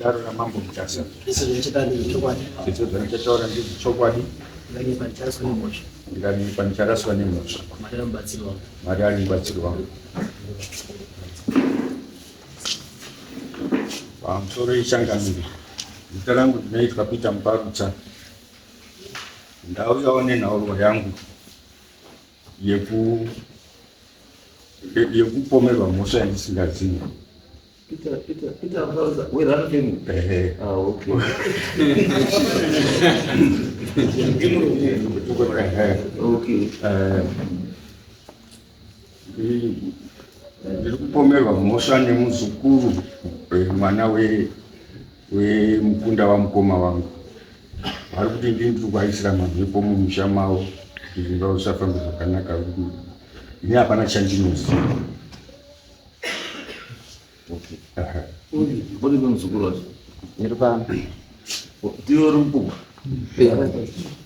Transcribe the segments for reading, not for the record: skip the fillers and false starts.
Dare raMambo Mutasa. Zvese zvandichataura ndezvechokwadi. Zvese zvandichataura ndezvechokwadi. Ndikanyepa ndicharaswa nemhosva. Ndikanyepa ndicharaswa nemhosva. Mwari ari mubatsiri wangu. Mwari ari mubatsiri wangu. Pamusoro yechangamire. Zita rangu ndinoitwa Peter Muparutsa. Ndauyawo nenhaurwa yangu yeku yekupomerwa mhosva yandisingazivi. Peter, Peter, Peter Mparutsa, we run family. Ehe. Ah, okay. Ehe. Okay. Eh, ndiri kupomerwa mhosva nemuzukuru eh, mwana wemukunda wamukoma wangu vari kuti ndini ndiri kuvaisira mamhepo mumusha mavo kuti zvinhu zvavo zvisafambe zvakanaka ini hapana chandinoziva. Okay. Uri muzukuru wacho? Ndiri pano. Ndiwe uri mupumha?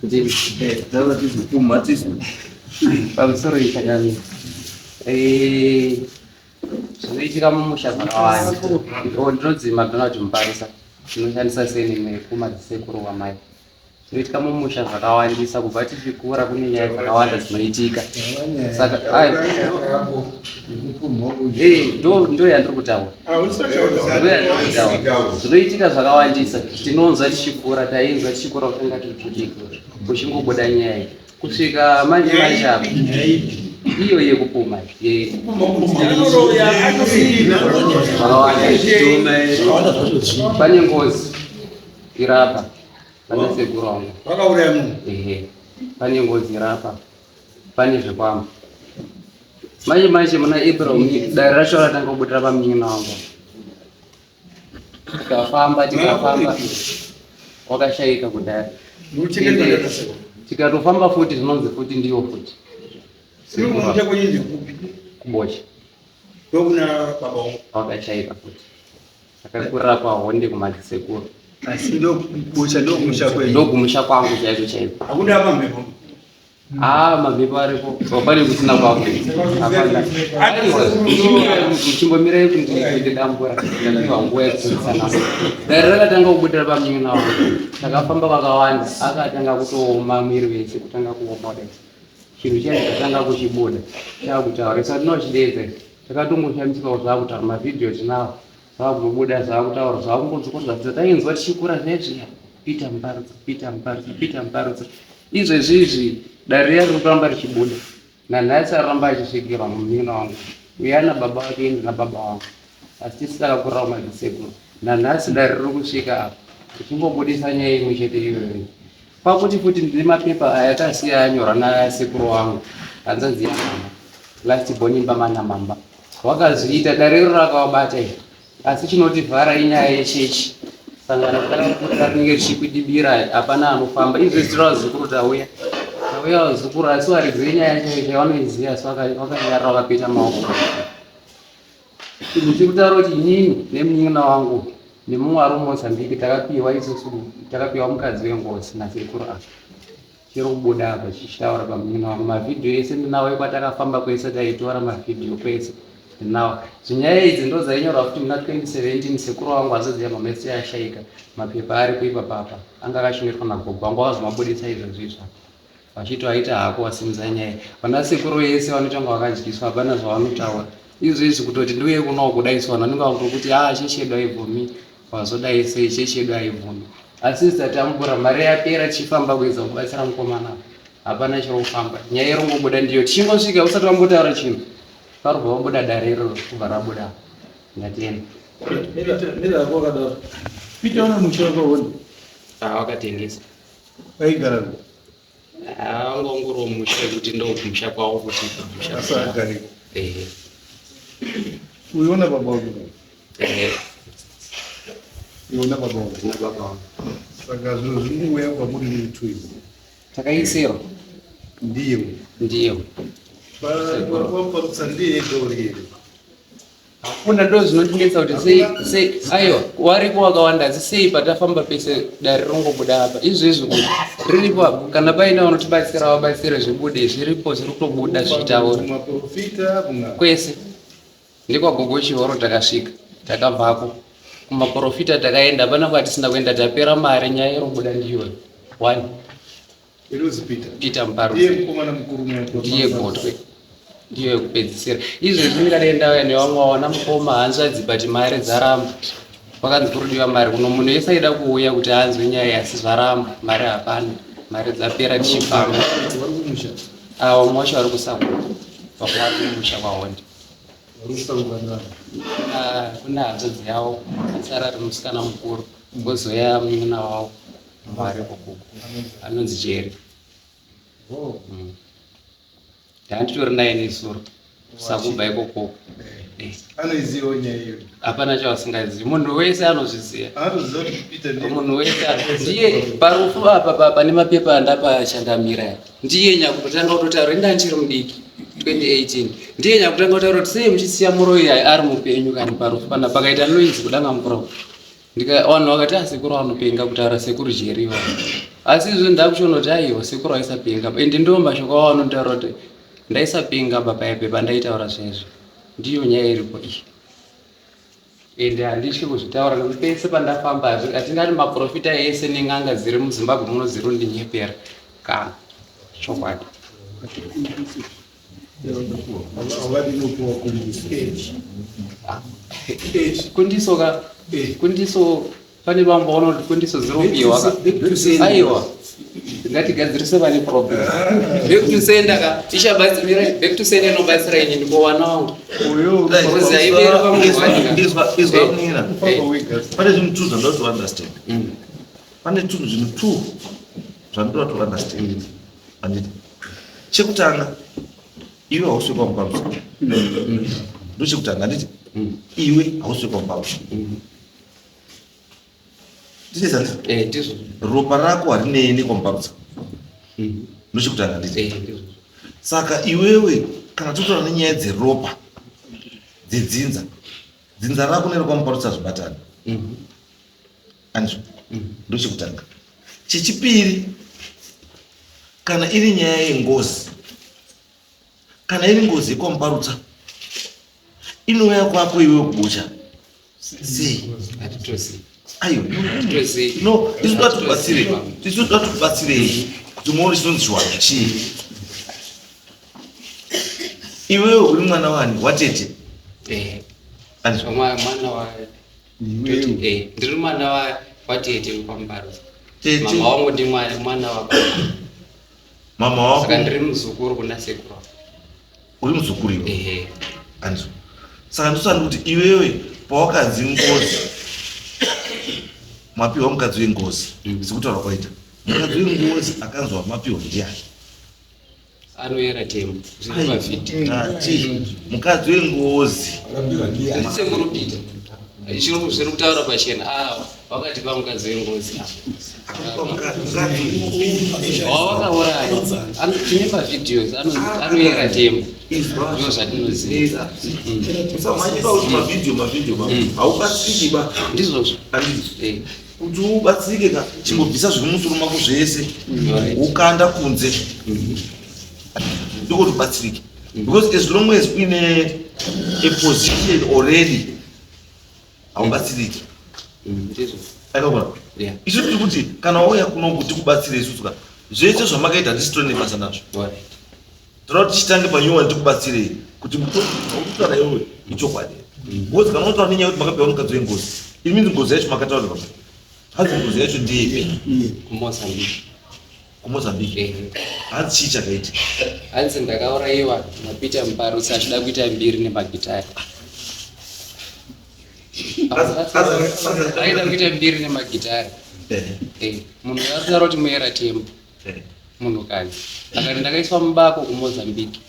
Ndiri. Taura tizopumha tisu. Pamusoro ichakamira. Eh, zvinoitika mumusha zvakawanda. Ndinonzi McDonald Muparisa. Ndinoshandisa surname yekumadzisekuru wamai. Zvinoitika mumusha zvakawandisa kubva tichikura kune nyaya dzakawanda dzinoitika. Saka eh, ndo yandiri kutaura. Ndo yandiri kutaura. Zvinoitika zvakawandisa. Tinonzwa tichikura, tainzwa tichikura kutanga tiri tudiki. Kuchingobuda nyaya iyi. Kusvika manje manje apa. Iyo yekupuma. Zvakawanda. Pane ngozi irapa. Pane sekuru wangu. Vakauraya munhu. Ehe. Pane ngozi irapa. Pane zvikwambo. Manje manje muna April dare racho ratanga kubudira pamunin'ina wangu. Tikafamba tikafamba wakashaika kudare. Tikatofamba futi zvinonzi futi ndiyo futi. Kubocha. Ndokuna baba wangu. Wakashaika futi. Akakurira kwaHonde kumadzisekuru. Asi ndokubocha ndokumusha kwenyu. Ndokumusha kwangu chaiko chaiko. Hakuna mamhepo. Ah, mamhepo aripo. Pane kusina kwako. Hapana. Chimbomirai kundidambura. Ndapiwa nguva yekutsana. Dare rakatanga kubudira pamunin'ina wangu. Takafamba kakawanda. Akatanga kutooma mwiri wese kutanga kuoma kudai. Chinhu chiya chikatanga kuchibuda. Chakutaura. Saka tinochideedza. Takatongoshamisikawo zvakutaura mavhidhiyo tinawo zvakutobuda zvakutaura zvakungonzwa kuti tainzwa tichikura zviya zviya Peter Muparutsa Peter Muparutsa Peter Muparutsa izvezvi izvi dare riya riri kuramba richibuda nanhasi aramba achisvikirwa munin'ina wangu uye ana baba vake ini ndina baba vangu asi tisi takakurira kumadzisekuru nanhasi dare riri kusvika apa richingobudisa nyaya imwe chete iyoyo Kwakuti futi ndine mapepa aya akasiya anyorwa nasekuru wangu hanzvadzi yamama last born imba mana mamba wakazviita dare iro rakawabata iri asi chinotivhara inyaya yechechi sangano rakakura rinenge richikwidibira hapana anofamba izvezvi tiri vazukuru tauya tauya vazukuru asi varidzi venyaya chaiyo chaiyo vanoiziva asi vakanyarara vakapeta maoko. Chinhu chiri kutaura kuti inini nemunin'ina wangu nemumwe ari kuMozambique takapiwa isusu takapiwa mukadzi wengozi nasekuru apa chiri kubuda apa chichitaura pamunin'ina wangu mavhidhiyo ese ndinawo ekwatakafamba kwese taitora mavhidhiyo kwese ndinawo zvinyaya idzi ndo dzainyorwa futi muna 2017 sekuru wangu azoziva mamese ashaika mapepa ari kuipa papa anga akachengetwa nagogo wangu akazomabudisa izvozvi izvapa Vachiti waita hako wasimudza nyaya. Vana sekuru vese vanoita kunga vakadyiswa hapana zvavanotaura. Izvezvi kutoti ndiuye kuno kudai so vanhu vanenge vakutokuti ah chechi yedu haibvumi wazodai sei chechi yedu haibvumi. Asi tatambura mari yapera tichifamba kuedza kubatsira mukomana hapana chiri kufamba. Nyaya iri kungobuda ndiyo tichingosvika usati wambotaura chinhu parubva wabuda dare iroro kubva rabuda. Ndatenda. Mira hako wakadaro. Peter une musha wakaona. Ah wakatengesa. Vaigara Ah, wanga ungori musha wekuti ndokumusha kwavo kuti musha. Asi agariko. Ehe. Uyu una baba wako. Ehe. Uyu una baba wako. Una baba wangu. Saka zvinhu zviri kuuya kwamuri muri twins. Takaisirwa. Ndiye. Ndiye. Waparutsa ndiye ega uri here? Hakuna ndo zvinondinetsa kuti sei sei aiwa wariko wakawanda asi sei patafamba pese dare rongobuda apa izvezvi kuti riripo apa kana paine vanotibatsira vabatsire zvibude zviripo zviri kutobuda zvichitaura Kumaprofita kuna kwese ndekwagogo chihoro takasvika takabvako. Kumaprofita takaenda, hapana kwatisina kuenda, tapera mari, nyaya iri ndiyo one. Inonzi Peter. Peter Ndiye Muparutsa. mukomana mukuru mukuru. Ndiye gotwe, ndiyo yekupedzisira. Izvezvi ndingadai ndauya nevamwe waona mukoma, hanzvadzi, but mari dzaramba. Kwakanzi kurudiwa mari kuno, munhu wese aida kuuya kuti anzwe nyaya, asi zvaramba, mari hapana, mari dzapera tichifamba. Vari kumusha. Ava vamwe vacho vari kusakura, vamwe vari kumusha kwaHonde. Vari kusakura ndani? Kuna hanzvadzi yavo asara ari musikana mukuru, kozoya munun'una wavo vari kukuku anonzi Jerry. Oh. Ndanditori naye nesuro sakubva ikokoko. Anoizivawo nyaya iyoyo? Hapana chavasingazivi, munhu wese anozviziva. Anotoziva kuti Peter ndiye. Munhu wese ndiye parufu apa pane mapepa andapachandamira aya. Ndiye nyakutotanga kutotaura, inda ndichiri mudiki 2018, ndiye nyakutanga kutaura kuti sei muchisiya muroyi aya ari mupenyu kani parufu pana pakaita noise kudanga mukuro. Vanhu vakati asekuru vanopenga kutaura sekuru Jeriwa, asi izvo ndakuchiona kuti aiwa, sekuru aisapenga, ende ndo mashoko avo anotaura kuti ndaisapenga baba pandaitaura zvezvo. Ndiyo nyaya iripo iyi, ende handityi kuzvitaura nekuti pese pandafamba hatingati maprofita ese nen'anga dziri muZimbabwe muno dziri kundinyepera kana chokwadi. Havadi nopuwa kundiso. Kundiso ka, kundiso pane vamwe vaona kuti kundiso dzinopiwa ka. Aiwa, ngatigadzirise vane problem. Back to sender ka ichabatsira, back to sender inobatsira ini ndiko vana vangu. Uyo. Because haiperi pamunhu wani ka. Izwa kunina. Ufamba wega. Pane zvinhu two zvandoda kuti understand. Pane two zvinhu two zvandoda kuti understand, handiti? Chekutanga, iwe hausi wekwaMuparutsa, ndo chekutanga, handiti? Iwe hausi wekwaMuparutsa. Ndizvo? Eh, ndizvo. Ropa rako harinei nekwaMuparutsa. Ndo chekutanga, handiti? Eh, ndizvo. Saka iwewe kana totaura nenyaya dzeropa dzedzinza, dzinza rako nerekwaMuparutsa zvibatani. Andizvo? Ndo chekutanga. Chechipiri, kana iri nyaya yengozi, kana iri ngozi yekwaMuparutsa, inouya kwako iwewe kubucha sei? Hatitozivi. Aiwa. Hatitozivi. No, isu toda tikubatsirei, isu toda tikubatsirei kuti muone chinonzi chiwanhu chii. Iwewe uri mwana wani? Watete? Eh. Andizvo? Mwana wa Iwewe. Eh, ndiri mwana watete wekwaMuparutsa. Tete. Mama wangu ndi mwana wa baba. Mama wako. Saka ndiri muzukuru kuna sekuru wangu. Uri muzukuru iwe? Ehe. Andizvo? Saka ndosani kuti iwewe pawakanzi ngozi mapiwa mukadzi wengozi, sekutaura kwaita, mukadzi wengozi akanzi wamapiwa ndiani? Anoyera Tembo, zviri pavhidhiyo. Ati mukadzi wengozi. Ndisekuru Peter, chiri zviri kutaura pachena. Ah, wakatipa mukadzi wengozi. Akapiwa mukadzi. Wawakauraya. Tine mavideos, anoyera Tembo, ndo zvatinoziva. Usamhanyira kuti mavhidhiyo, mavhidhiyo haubatsiriki ba. Ndizvozvo. Andizvo? Eh. Kuti ubatsirike ka, chimbobvisa zviri mumusoro mako zvese, ukanda kunze, ndiko kuti ubatsirike, because as long as uine a position already, haubatsiriki. Ndizvo. Aikakona? Yeah. Isu tiri kuti kana wauya kuno kuti tikubatsire isusu ka, zvese zvamakaita hatisitori nebasa nazvo. Toda kuti tichitange panyuwani, tikubatsirei kuti kutaura iwewe ichokwadi, because kana unotaura nenyaya yekuti makapiwa mukadzi wengozi, it means ngozi yacho makataurirwa, hanzi ngozi yacho ndeipi? KuMozambique. KuMozambique? Eh. Hanzi chii chakaita? Hanzi ndakaurayiwa naPeter Muparutsa achida kuita mbiri nemagitari. Aida kuita mbiri nemagitari. Eh, munhu akataura kuti muyera Tembo, munhukadzi akati ndakaiswa mubako kuMozambique.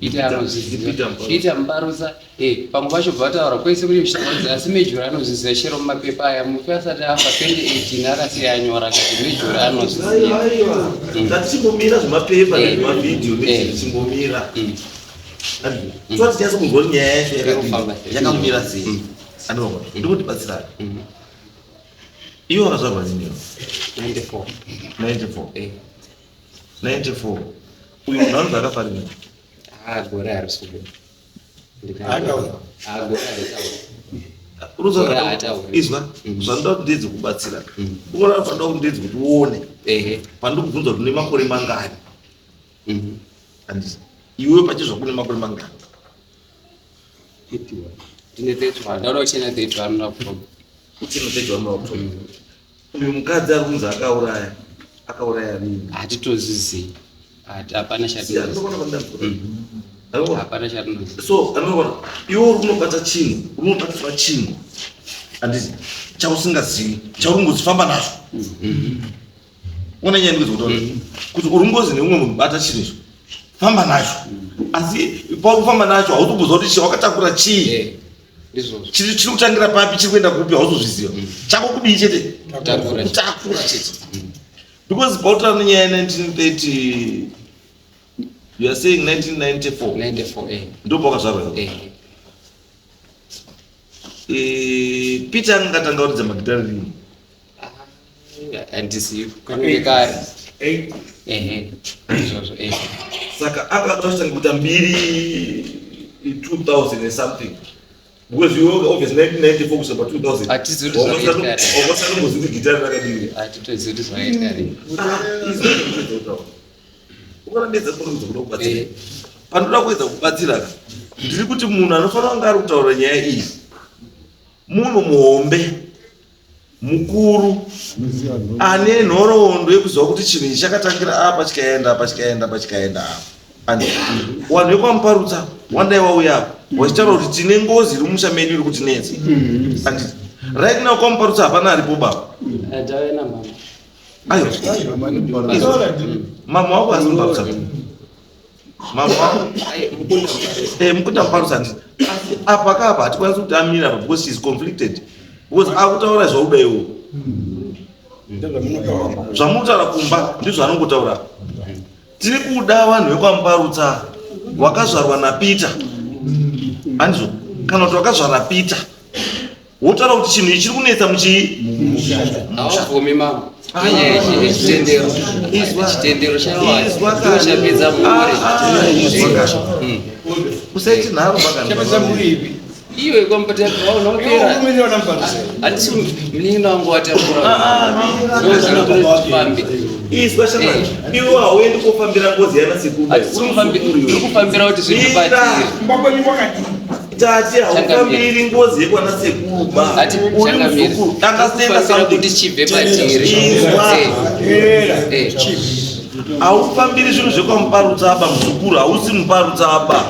Ita anozviziva. Peter Muparutsa. Peter Muparutsa. Eh, pamwe pacho bva taura kwese kuti zvichiwanzi, asi Mejuri anozviziva. Chero mumapepa aya, mufi asati afa 2018 akasiya anyora akati Mejuri anozviziva. Aiwa, ngatichimbomira zvemapepa nezvemavhidhiyo. Tichimbomira. Toda tinyatso kunzwa kuti nyaya yacho yakadini, Inofamba sei. yakamira sei. Andivakona ndikuti batsirani. Iwe wakazvarwa nini iwe? 94. 94? Eh. 94. Uyu munhu anonzi akafa rini? Ah, gore harisi kubuda. Akauya. Ah, gore haritaura. Izwa, zvandoda kuti ndiedze kubatsira. Unoona, panoda kuti ndiedze kuti uone. Pandikubvunza kuti une makore mangani, handiti iwe pachizva kune makore mangani? Ndine 31, ndaona kuchena 31 muna October. Uchine 31 muna October. Uyu mukadzi ari kunzi akauraya, akauraya rini? Hatitozvizivi, hapana chatinoziva. Andinoona pandamvura. Hapana chatinoziva. So anoona iwe uri kunobata chinhu, uri unobatiswa chinhu, handiti, chausingazivi, chauri kungozifamba nazvo. Ona nyaya ndikuzi kutaura kuti uri ngozi neumwe munhu, bata chinhu icho, famba nacho, asi pauri kufamba nacho hautombozwa kuti wakatakura chii. Ndizvozvo. Chiri kutangira papi, chiri kuenda kupi, hauzozviziva. Chako kudii chete? Kutakura. Kutakura chete, because pautaura nenyaya ya 1930, you are saying 1994? 94, eh. Ndo pakazvarwa iwe? Eh. Peter angatanga kuridza magitari rini? Handisivi, kanenge kare. Ehe, ndizvozvo, eh. Saka akada kutanga kuita mbiri 2000 and something, because iwe obviously 1994 kusvika pa 2000 Hatizivi kuti zvakaitika rini. wasatombozivi kuti gitari rakadini. Hatitozivi kuti zvakaitika rini. Ukarambedza kunokuedza kuda kubatsira. Eh. Pandoda kuedza kubatsira ka, ndiri kuti munhu anofanira kunge ari kutaura nyaya iyi munhu muhombe, mukuru, ane nhoroondo yekuziva kuti chinhu ichi chakatangira apa, chikaenda apa, chikaenda apa, chikaenda apa. And vanhu vekwaMuparutsa wandai wauya apa wachitaura kuti tine ngozi iri mumusha medu iri kutinetsa, anditi? Right now kwaMuparutsa hapana aripo baba. Tave namama. Ayo, mama wako asi Muparutsa, mama wako? Ai, mukunda Muparutsa. Eh, mukunda Muparutsa, handiti? Asi apa kapa hatikwanisi kuti amira apa because she is conflicted, because akutaura zvauda iwo, zvamunotaura kumba ndizvo anongotaura. Tiri kuda vanhu vekwaMuparutsa wakazvarwa naPeter, handizvo? Kana kuti wakazvara Peter, wotaura kuti chinhu ichi chiri kunetsa muchii. Havabvumi mama, nenyaya yechitendero. Izwa. Chitendero Izwa. chavo chapedza mhuri. Ah, izwa kana. Usaiti nharo. Chapedza mhuri ipi? Iwe kwamupataunaopera, handisi munin'ina wangu watambura, ndozvinotofambi. Izwa shamani, iwe hauendi kofambira ngozi yana sekuru. Tiri kufambira kuti zvindibatire. Tati haufambiri ngozi yekwana sekuru ba. Ati Uri changamire. muzukuru, understand Kufambira something. kuti chibve patiri. Izwa. Eh. Haufambiri zvinhu zvekwaMuparutsa aba, muzukuru, hausi Muparutsa aba.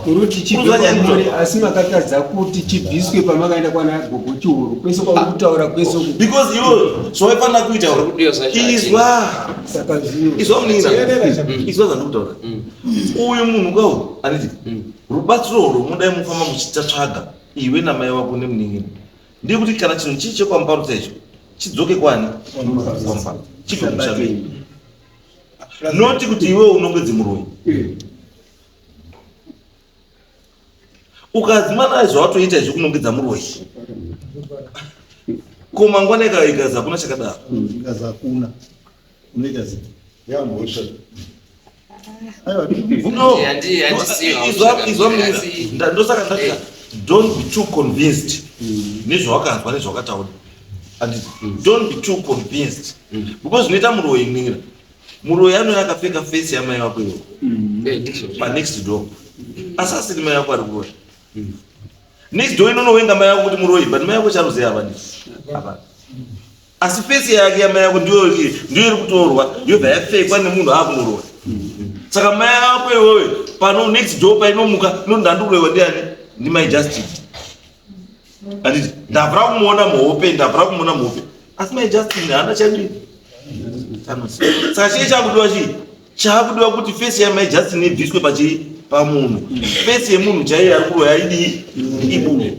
Kuruti chibve Kuzwa nyaya. kwamuri, asi makatadza kuti chibviswe pamakaenda kwana gogo Chihoro, kwese kwakutaura kwese uku. Because iwe zvawaifanira kuita, Zviri kudiwa zvacho. izwa. Saka zvino Izwa munin'ina, izwa zvandikutaura. Uyu munhu kawo, anditi, rubatsiro urwu mudai mufamba muchitatsvaga iwe namai wako nemunin'ina, ndekuti kana chinhu chii chekwaMuparutsa icho chidzoke kwani? KwaMuparutsa, chibve kumusha menyu, noti kuti iwe unongedze muroyi. Ukadzimana zvawatoita izvi, kunongedza muroyi, ko mangwana ikaza hakuna chakadaro. Ikazi hakuna, unoita sei? Yamhosva. No. Handisiyo. Izwa munin'ina. Ndosaka ndati don't be too convinced nezvawakanzwa, nezvawakataura, anditi? Don't be too convinced, because zvinoita muroyi, munin'ina, muroyi anouya akapfeka face yamai vako iwo Ndizvozvo. panext door, asi asiri mai vako ari kuroya. Next door inonowenga mai vako kuti muroyi, but mai vako charuziva hapana, hapana. Asi face yake yamai yako ndiyo ndiyo iri kutorwa, yobva yapfekwa nemunhu akunorora. Saka mai ako iwewe pano next door painomuka inoti, "Ndandikuroyiwa ndiani? Ndimai Justin, handiti? Ndabvira kumuona muhope, ndabvira kumuona muhope." Asi mai Justin haana chadii. Saka chii chakudiwa? Chii chaakudiwa? Kuti face yamai Justin ibviswe pachii? Pamunhu. Face yemunhu chaiye ari kuroya idii? Ibude.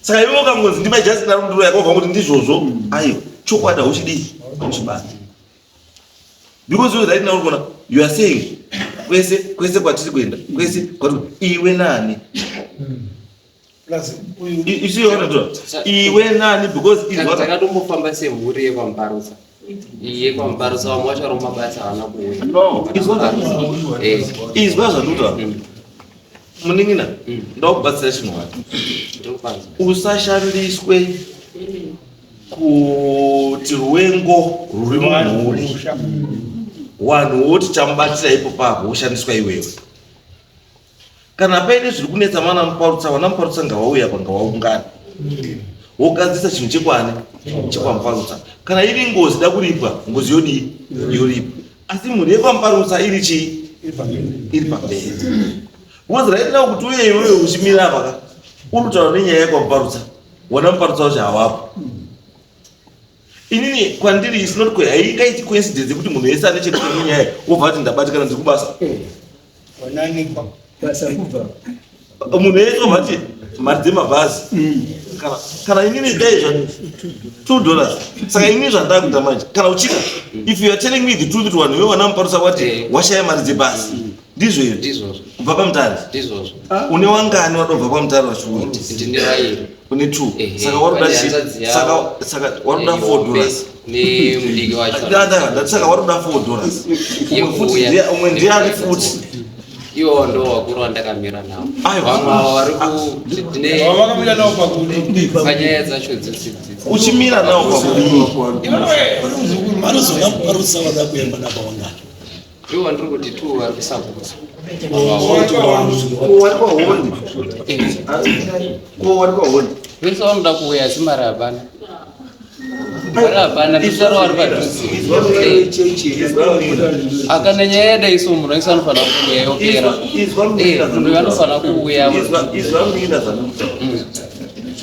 Saka iwe ukangonzi ndimai Justin ari kundiroya, kwabva kuti ndizvozvo, aiwa, chokwadi hauchidii? Hauchibati, because you right now uri kuona, you are saying kwese kwese kwatiri kuenda kwese kwatiri, iwe nani? Plus uyu Isiyoona iwe nani? Because izwa. Takatombofamba semhuri yekwaMuparutsa, yekwaMuparutsa, vamwe vacho vari mumabasa, havana kuuya. No, izwa. Eh. Izwa zvandikutaura. Munin'ina, ndakubatsira chinhu wani. Usashandiswe kuti ruwengo ruri mumhuri. Wanhu woti chamubatira ipo papo woshandiswa iwewe. Kana paine zviri kunetsa mwana muparutsa, wana muparutsa ngawauya apa ngawaungane. Wogadzirisa chinhu chekwani chekwamuparutsa. Kana iri ngozi da kuripwa, ngozi yodii? Yoripwa. Asi mhuri yekwamuparutsa iri chii? Iri pamberi. Because right now kuti uye iwewe uchimira apa ka, uri kutaura nenyaya yekwamuparutsa. Wana muparutsa wacho hawapo. Inini kwandiri is not haingaiti coincidence yekuti munhu wese ane chekuita nenyaya wobva ati ndabatikana ndiri kubasa. Wananikwa basa kubva. Munhu wese wobva ati mari dzemabhazi. Kana inini dai zva $2. Saka inini zvandakuita manje kana uchida if you are telling me the truth kuti vanhu vewana muparutsa wati washaya mari dzebhazi. Ndizvo here? Ndizvozvo. Kubva paMutare? Ndizvozvo. Une wangani wadobva paMutare vachiuya? Ndine vairi. Une 2. Ehe, Saka waruda pane chi? hanzvadzi yavo. Saka waruda Eh, $4. Nemudiki wacho. Da, saka waruda $4. Umwe futi Yekuuya. ndiye umwe ndiani futi? Iwo ndo wakuru wandakamira nawo. Aiwa. Vamwe ava vari ku tine Vakamira nawo pakudii? panyaya dzacho dzese dzese. Uchimira nawo pakudii? Vanozoda kuparutsa vada kuemba napa wangani. Iwo wandiri kuti two vari kusapota. Ko wari kwahondi? Ko wari kwahondi? Vese vanoda kuuya asi mari hapana. Mari hapana, tusara vari padhuze. Akana nyaya yadai so munhu wese anofanira kuuya yopera. Munhu anofanira kuuya. Izwa munin'ina zvandikutaura.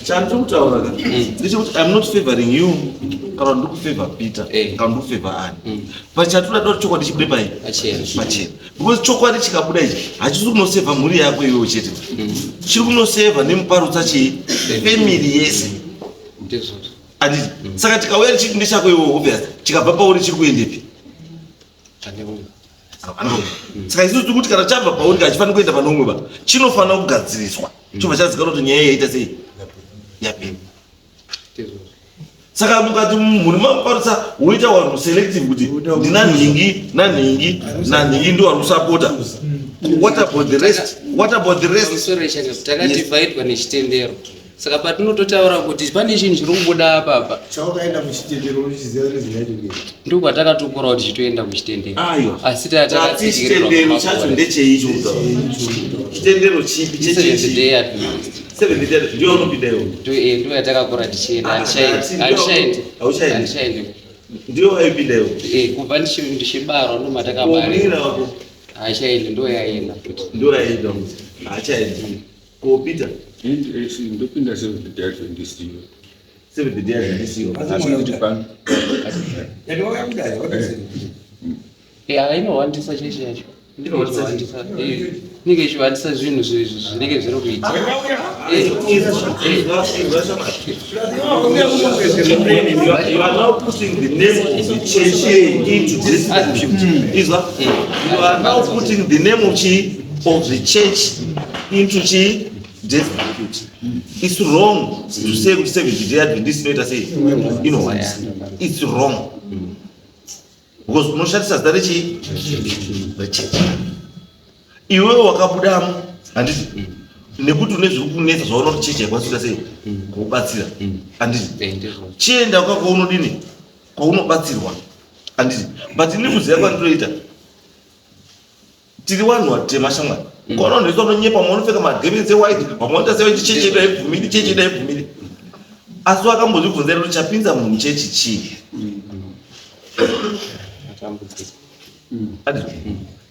Chandiri kutaura ka ndechekuti I'm not favoring you kana kuti ndikufavor Peter kana ndikufavor ani. But chatoda kuti chokwadi chibude pai? Pachena. Pachena. Because chokwadi chikabuda ichi hachisi kunosevha mhuri yako iwewe chete. Chiri kunosevha nemuparutsa chii? Family yese. Ndizvozvo. Anditi. Saka tikauya tichiti ndechako iwewe obvious chikabva pauri chiri kuendepi? Pane umwe. Saka isusu tiri kuti kana chabva pauri hachifaniri kuenda pane umwe ba. Chinofanira kugadziriswa. Chobva chazikanwa kuti nyaya yaita sei? Yapera. Ndizvozvo. Saka mukati mhuri mamuparutsa woita vanhu selective kuti ndina nhingi nanhingi nanhingi ndo vari kusapota. What about the rest? What about the rest? Pamusoro ichanga takadivhaidwa nechitendero. Saka patinototaura kuti pane chinhu chiri kubuda apapa Chawakaenda muchitendero uchiziva kuti zvacho ngei. ndipo patakatokura kuti chitoenda kuchitendero. Aiwa. Asi Tati takatsikirirwa chitendero chacho ndechei icho? Chitendero chipi Seventh chechechi? Day Adventist. Seventh Day ndiyo unopinda iwe. Ndo yatakakura tichienda. Ah, Handichaendi. hauchaendi. Handichaendi. Ndiyo waipinda iwe. Kubva ndichibarwa ndo Ko matakabarwa. munin'ina wako Hachaendi ndo yaenda futi. ndiyo yaenda. Hachaendi. Ko Peter Ndopinda Seventh Day Adventist iyo. Seventh Day Adventist iyo. Asi kuti pano Inowandisa chechi yacho. Inenge ichiwandisa zvinhu zvinenge zviri kuita. You are now putting the name of the church into disrepute. Izwa? You are now putting the name of chi of the church into chi disrepute. It's wrong to say kuti Seventh Day Adventist inoita sei? Inowandisa. It's wrong. Because unoshandisa zita rechi rechechi. Iwewe wakabudamo handiti nekuti une zviri kunetsa zvaona kuti chechi haikwanisi kuita sei kukubatsira handiti Ndizvozvo. chienda kwa kwaunodini kwaunobatsirwa handiti but ini kuziva kwandinoita tiri vanhu vatema shamwari ukaona vanhu vese vanonyepa vamwe vanopfeka magemenzi ewhite vamwe vanoita sei vachiti chechi yedu haibvumiri chechi yedu haibvumiri asi wakambozvibvunza here kuti chapinza munhu muchechi chii Matambudziko. Handiti?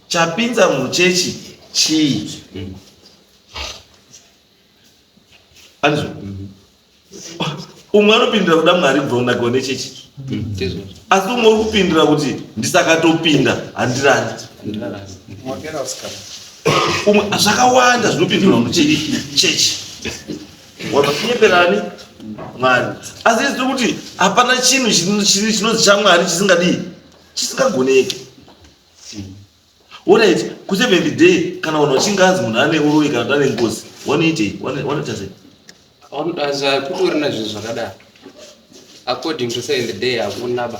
Chapinza muchechi chii handizvo umwe anopindira kuda Mwari kubva kunakirwa nechechi Ndizvozvo. asi umwe uri kupindira kuti ndisakatopinda handirani umwe zvakawanda zvinopindura muchechi chechi wakakunyeperani Mwari asi isu tiri kuti hapana chinhu chinonzi chaMwari chisingadii chisingagoneki. Alright, kuSeventh Day kana vanhu vachinge anzi munhu ane uroyi kana kuti ane ngozi wanoitei? Wanoita sei? Kutorina zvinhu zvakadaro. According to Seventh Day hakuna ba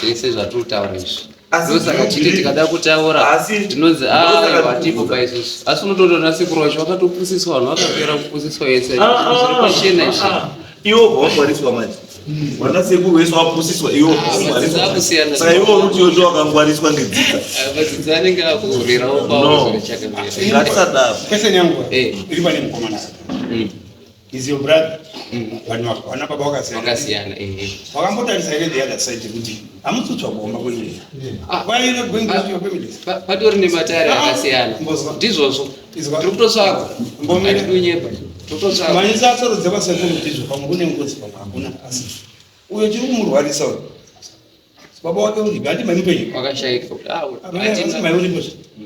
zvese zvatiri kutaura izvi. Asi Ndosaka chiti tikada kutaura Asi- tinonzi ndosaka aiwa tipo paisusu. Asi unotoona sekuru vacho vakatopusiswa, vanhu vakapera kupusiswa vese. Ah, ah, Zviri pachena izvi. ah, ah. Iwo ubva wangwariswa manje. Vana sekuru wese wapusiswa, iwo ubva wangwariswa. Dzakusiyana. Saka iwo uri kuti iwe ndiwe wakangwariswa ngedzidza. Vadzidzi anenge akurerawo No. kwavo zvakachakamira. Ngatisadaro. Question yangu Eh. iri pane mukomana. Is your brother? Vanhu vana baba vakasiyana. Vakasiyana, eh. Wakambotarisa here the other side kuti hamutsutswa kuomba kwenyu. Ah. Why are you not going to your families? Patori nematare Ah, akasiyana. mbozwa. Ndizvozvo. Izwa. Tiri kutotsvaga. Mbomira. Hatidi kunyepa. Tiri kutotsvaga. Manyisa atsoro kwasekuru kuti izvo pamwe kune ngozi pamwe hakuna asi uyo chiri kumurwarisa uyo. Baba wake uripi? Handi mai mupenyu. Wakashaika. Ah, Asi mai uripo.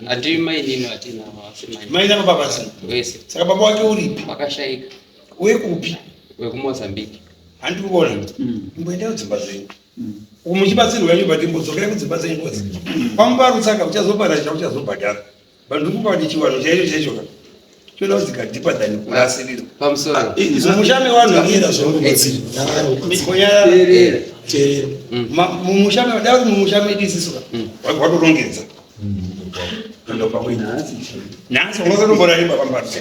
Handi mainini hatina asi mai. Mai nababa pasina. Wese. Saka baba wake uripi? Wakashaika. Wekupi? WekuMozambique. Handi kuona. Imboendai kudzimba dzenyu. Uku muchibatsirwa henyu but imbodzokerai kudzimba dzenyu ngozi. Pamubarutsaka uchazobhadhara uchazobhadhara. Vanhu ndikupa kuti chiwanhu chaicho chaicho ka. Choda kudzika deeper than kurasirira. Pamusoro. Mumusha mevanhu Mira zvauri Teerera. Teerera. Mumusha me dai kuti mumusha medu isusu ka. Watorongedza. Kuenda kwenyu. Nhasi ungazotomboraiba pambatso.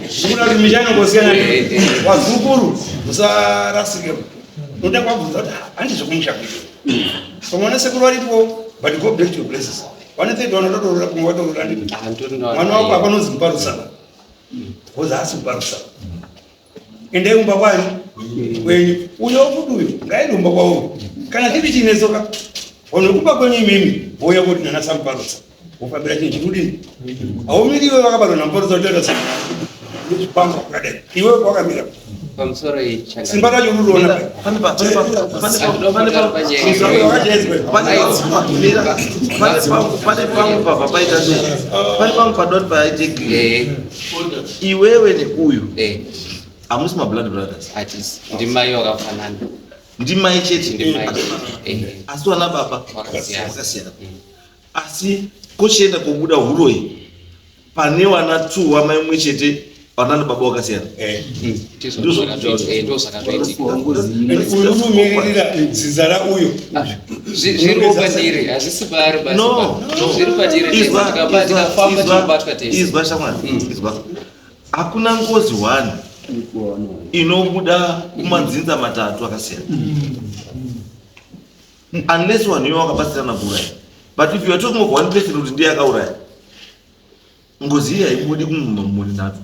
Zvikuda kuti misha inongosiyana. Eh, eh. Vazukuru musarasike. Unoda kwabvunza kuti handi zvekumusha kwedu. Pamwe vana sekuru varipo but go back to your places. Vane third one watotorora kumwe watorora ndini. Ah, nditori nawo. Mwana wako apanonzi muparusaba. Hozi haasi muparusaba. Endai kumba kwani kwenyu. Uyo futi uyo ngaende kumba kwavo. Kana chiri chinetsoka vanhu vekumba kwenyu imimi vouya kuti nana samuparutsa. Wofambira chinhu chiri kudini? Haumiri iwe vakabatwa namuparutsa utoita se nechipanga wakadai. Iwe wakamira. Pamusoro iyi changa. Simba racho ruriona. Pane pa- pane pa- pane pa- pane pa- Wakachezwa. Mira, pane pamwe pabva paita sei? Pane pamwe padoti paite Eh, iwewe neuyu eh, hamusi mablood brothers. hatisi. Ndimai wakafanana. Ndimai chete. Ndimai. Eh, Asi wana baba Wakasiyana. wakasiyana. Asi kochienda kobuda huroyi pane wana two wamai mumwe chete vana nababa wakasiyana. Eh. ndizvo Ndizvo zvakatoitika. Eh, ndizvo zvakatoitika. Uyu unomiririra dzinza rauyo. Zviriwo pandiri, hazvisi paari basi. No, ba. no. Zviri patiri tese. Izwa, Tikafamba izwa, tinobatwa tese. Izwa shamwari, izwa. Hakuna ngozi one inobuda kumadzinza matatu akasiyana. Unless vanhu ivo vakabatsirana kuuraya. But if you are talking of one person kuti ndiye akauraya, ngozi iyi haibudi kumhuri nhatu.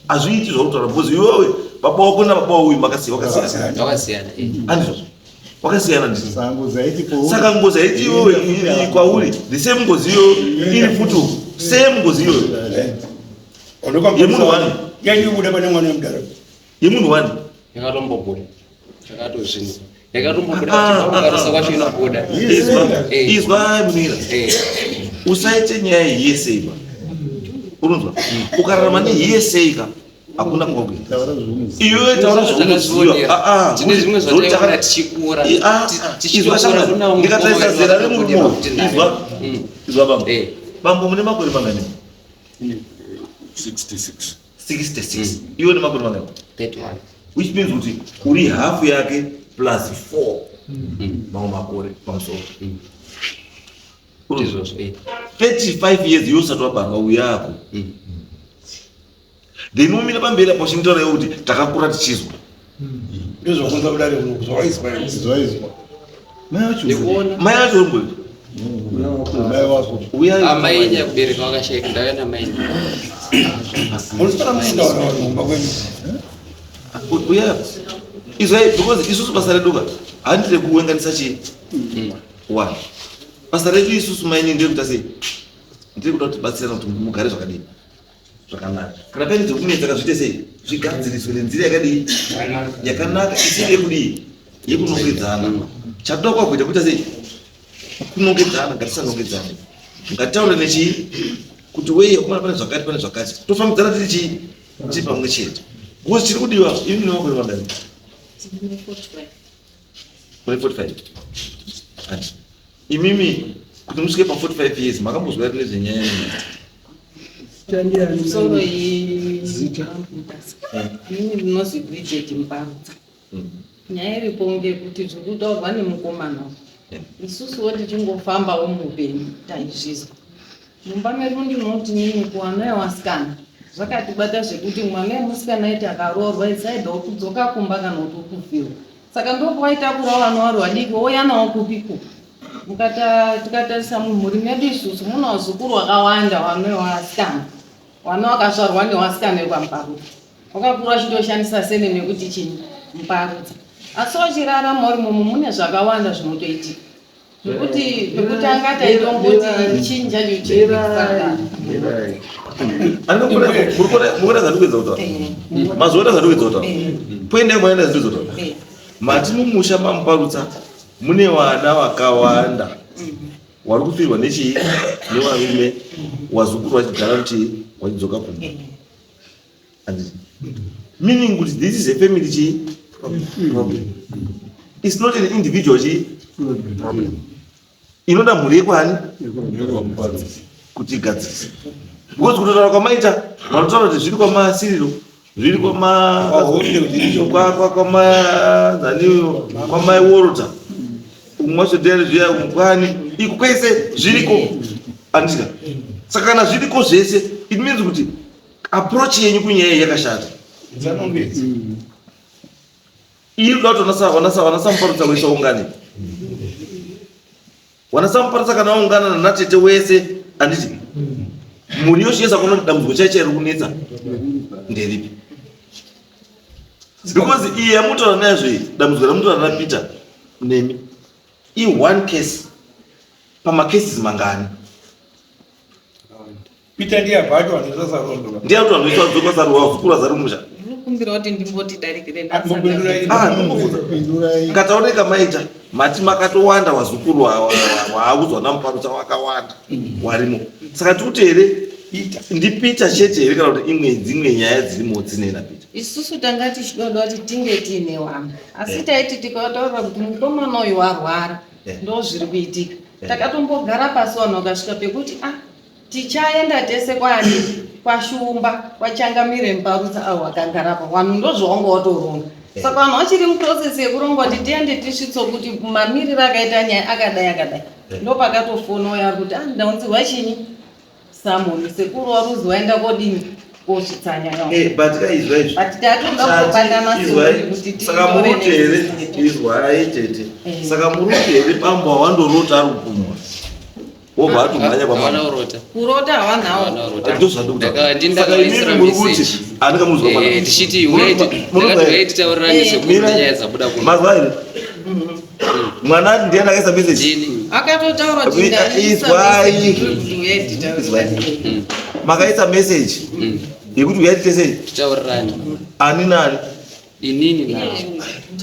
Hazviiti zvakutaura because iwewe baba wako nababa wauyu wakasiyana. Wakasiyana. Eh. Handizvo? Wakasiyana ndizvo. Saka haiti kwauri. Saka ngozi haiti iwewe iri kwauri the same ngozi iyoyo iri futi uku. Same ngozi iyoyo Yemunhu wani. Yaibuda pane mwana wemudaro. Yemunhu wani. Yakatombobuda. Yakatozvinwa. Yakatombobuda Ah, ah, kuti ah, kwacho inobuda. Izwa, Eh. izwa munira. Eh. Usaite nyaya yese iba. Unonzwa? Ukararama neyese ka hakuna kwakuenda. Taura zvaunoziva. Iwewe taura zvaunoziva. Ah, ah. Tine zvimwe Zvauti zvataiona tichikura. Ah, ah. Izwa Tichikura shamwari, kuna vamwe ndikatarisa mukoma zera wedu remurume vakatobudira uyu. kuti naye. Izwa. Izwa bambo. Eh. Bambo mune makore mangani? 66. 66. Iwe une makore mangani? 31. Which means kuti uri hafu yake plus 4 mamwe makore pamusoro. Ndizvozvo. Eh. 35 years iwe usati wabarwa uyako. Then umire pamberi apo uchinditaura iwe kuti takakura tichizwa. Ndozvakunza kudare kuno zvakaizwa. Zvaizwa. Mai vacho. Ndikuona. Mai vacho uri mboi. Mai wako. Uyai. Amai nyakubereka wakashaika ndauya namai. Munoswera muchitaura vanhu kumba kwenyu. Uyai. Izwai because isusu basa redu ka handire kuwenganisa chii? One. Basa redu isusu maini nderekuita sei? Nderekuda kuti batsirana kuti mugare zvakadii? Zvakanaka. Kana paine dzekunetsa ka zviite sei? Zvigadziriswe nenzira yakadii? Yakanaka isiri yekudii? Yekunongedzana. Chatoda kwakuita kuita sei? Kunongedzana, ngatisanongedzana. Ngatitaure nechii? Kuti wei akomana pane zvakati pane zvakati. Tofambidzana tiri chii? Tiri pamwe chete. Ngozi chiri kudiwa imi nemakore mangani? Mune 45. Ati. Imimi kuti musvike pa 45 years makambozwa here nezvenyaya iyi? Musoro iyi Zita. Ini ndinonzi Bridget Mparutsa. Nyaya iripo ngekuti zviri kutaurwa nemukomana uyu. Isusuwo tichingofambawo muupenyu taizvizwa. Mumba medu ndinoti nini kuwana yewasikana zvakatibata zvekuti mwana wemusikana aiti akaroorwa isaidawo kudzoka kumba kana kuti ukufirwa. Saka ndokwaitakura vana vari vadiki ouya nawo kupiko. Mukata tikatarisa mumhuri medu isusu mune vazukuru vakawanda vana vevasikana. Vana vakazvarwa nevasikana vekwaMuparutsa. Wakakura uchitoshandisa surname yekuti chinyi Muparutsa. Asi uchirarama uri mumu mune zvakawanda zvinotoitika. Zvekuti pekutanga taitomboti chinyi chacho chiri kufanana. Murikuona zvandikuedza kutaura? Mazoona zvandikuedza kutaura? Poendai mwaenda zvandikuedza kutaura. Mati mumusha maMuparutsa mune vana vakawanda wari kufirwa nechii nevarume wazukuru vachigara kuti wachidzoka kumba. Handiti? Meaning kuti this is a family chii problem. It's not an individual chii problem. Inoda mhuri yekwani kuti igadzirise. Because kutotaura kwamaita vanotaura kuti zviri kwamasiriro zviri kwamazaniyo kwamaiworota umwe wacho ndiyani zviya kwani iko kwese zviriko andika saka kana zviriko zvese it means kuti approach yenyu kunyaya iyi yakashata iri kuda kuti wanasamuparutsa wese waungane wanasamuparutsa kana waungana nanatete wese anditi mhuri yochiyesa kuona kuti dambudziko chai chairi kunetsa nderipi because iyi yamutaura nazvo iyi dambudziko ramutaura napeter nemi i one case pamacases mangani Peter ndiye abva acho anoisa sarondo. Ndiye acho anoisa dzoka saro wazukuru azari musha. Ndinokumbira kuti ndimboti darikire ndasanga. Ah, ndinokuudza. Ngataoneka maita mati makatowanda wazukuru waaudzwa namuparutsa wakawanda warimo. Saka tikuti here ndiPeter chete here kana kuti imwe dzimwe nyaya dzirimo dzinei naPeter? Isusu tanga tichidoda kuti tinge tiine vamwe asi taiti tikataura kuti mukomana uyu warwara ndozviri kuitika. Takatombogara pasi vanhu vakasvika pekuti ah Tichaenda tese kwani kwaShumba kwaChangamire Muparutsa avo vakagara apa vanhu ndozvawanga watoronga eh. saka vanhu vachiri muprocess yekuronga kuti tiende tisvitso kuti mamiriro akaita nyaya akadai akadai eh. ndopakatofona uyo ari kuti ah ndaunzirwa chinyi samoni sekuru waruzi waenda kodini kosvitsa nyaya eh, but ka izwa izvi but tatoda kubatana kuti saka muruti here izwai tete saka muruti here bambo awandorota ari kupumwa wobva atomhanya kwamana urota kurota hawanawo ndozvandikutaura imimi muri kuti andikamunzwa mwana eh, tichiti uyai titaurirane sekuru nyaya dzabuda kuno mazwa here mwana ati ndiani akaisa message akatotaura kuti izwai makaisa message yekuti uyai titese titaurirane ani nani Inini na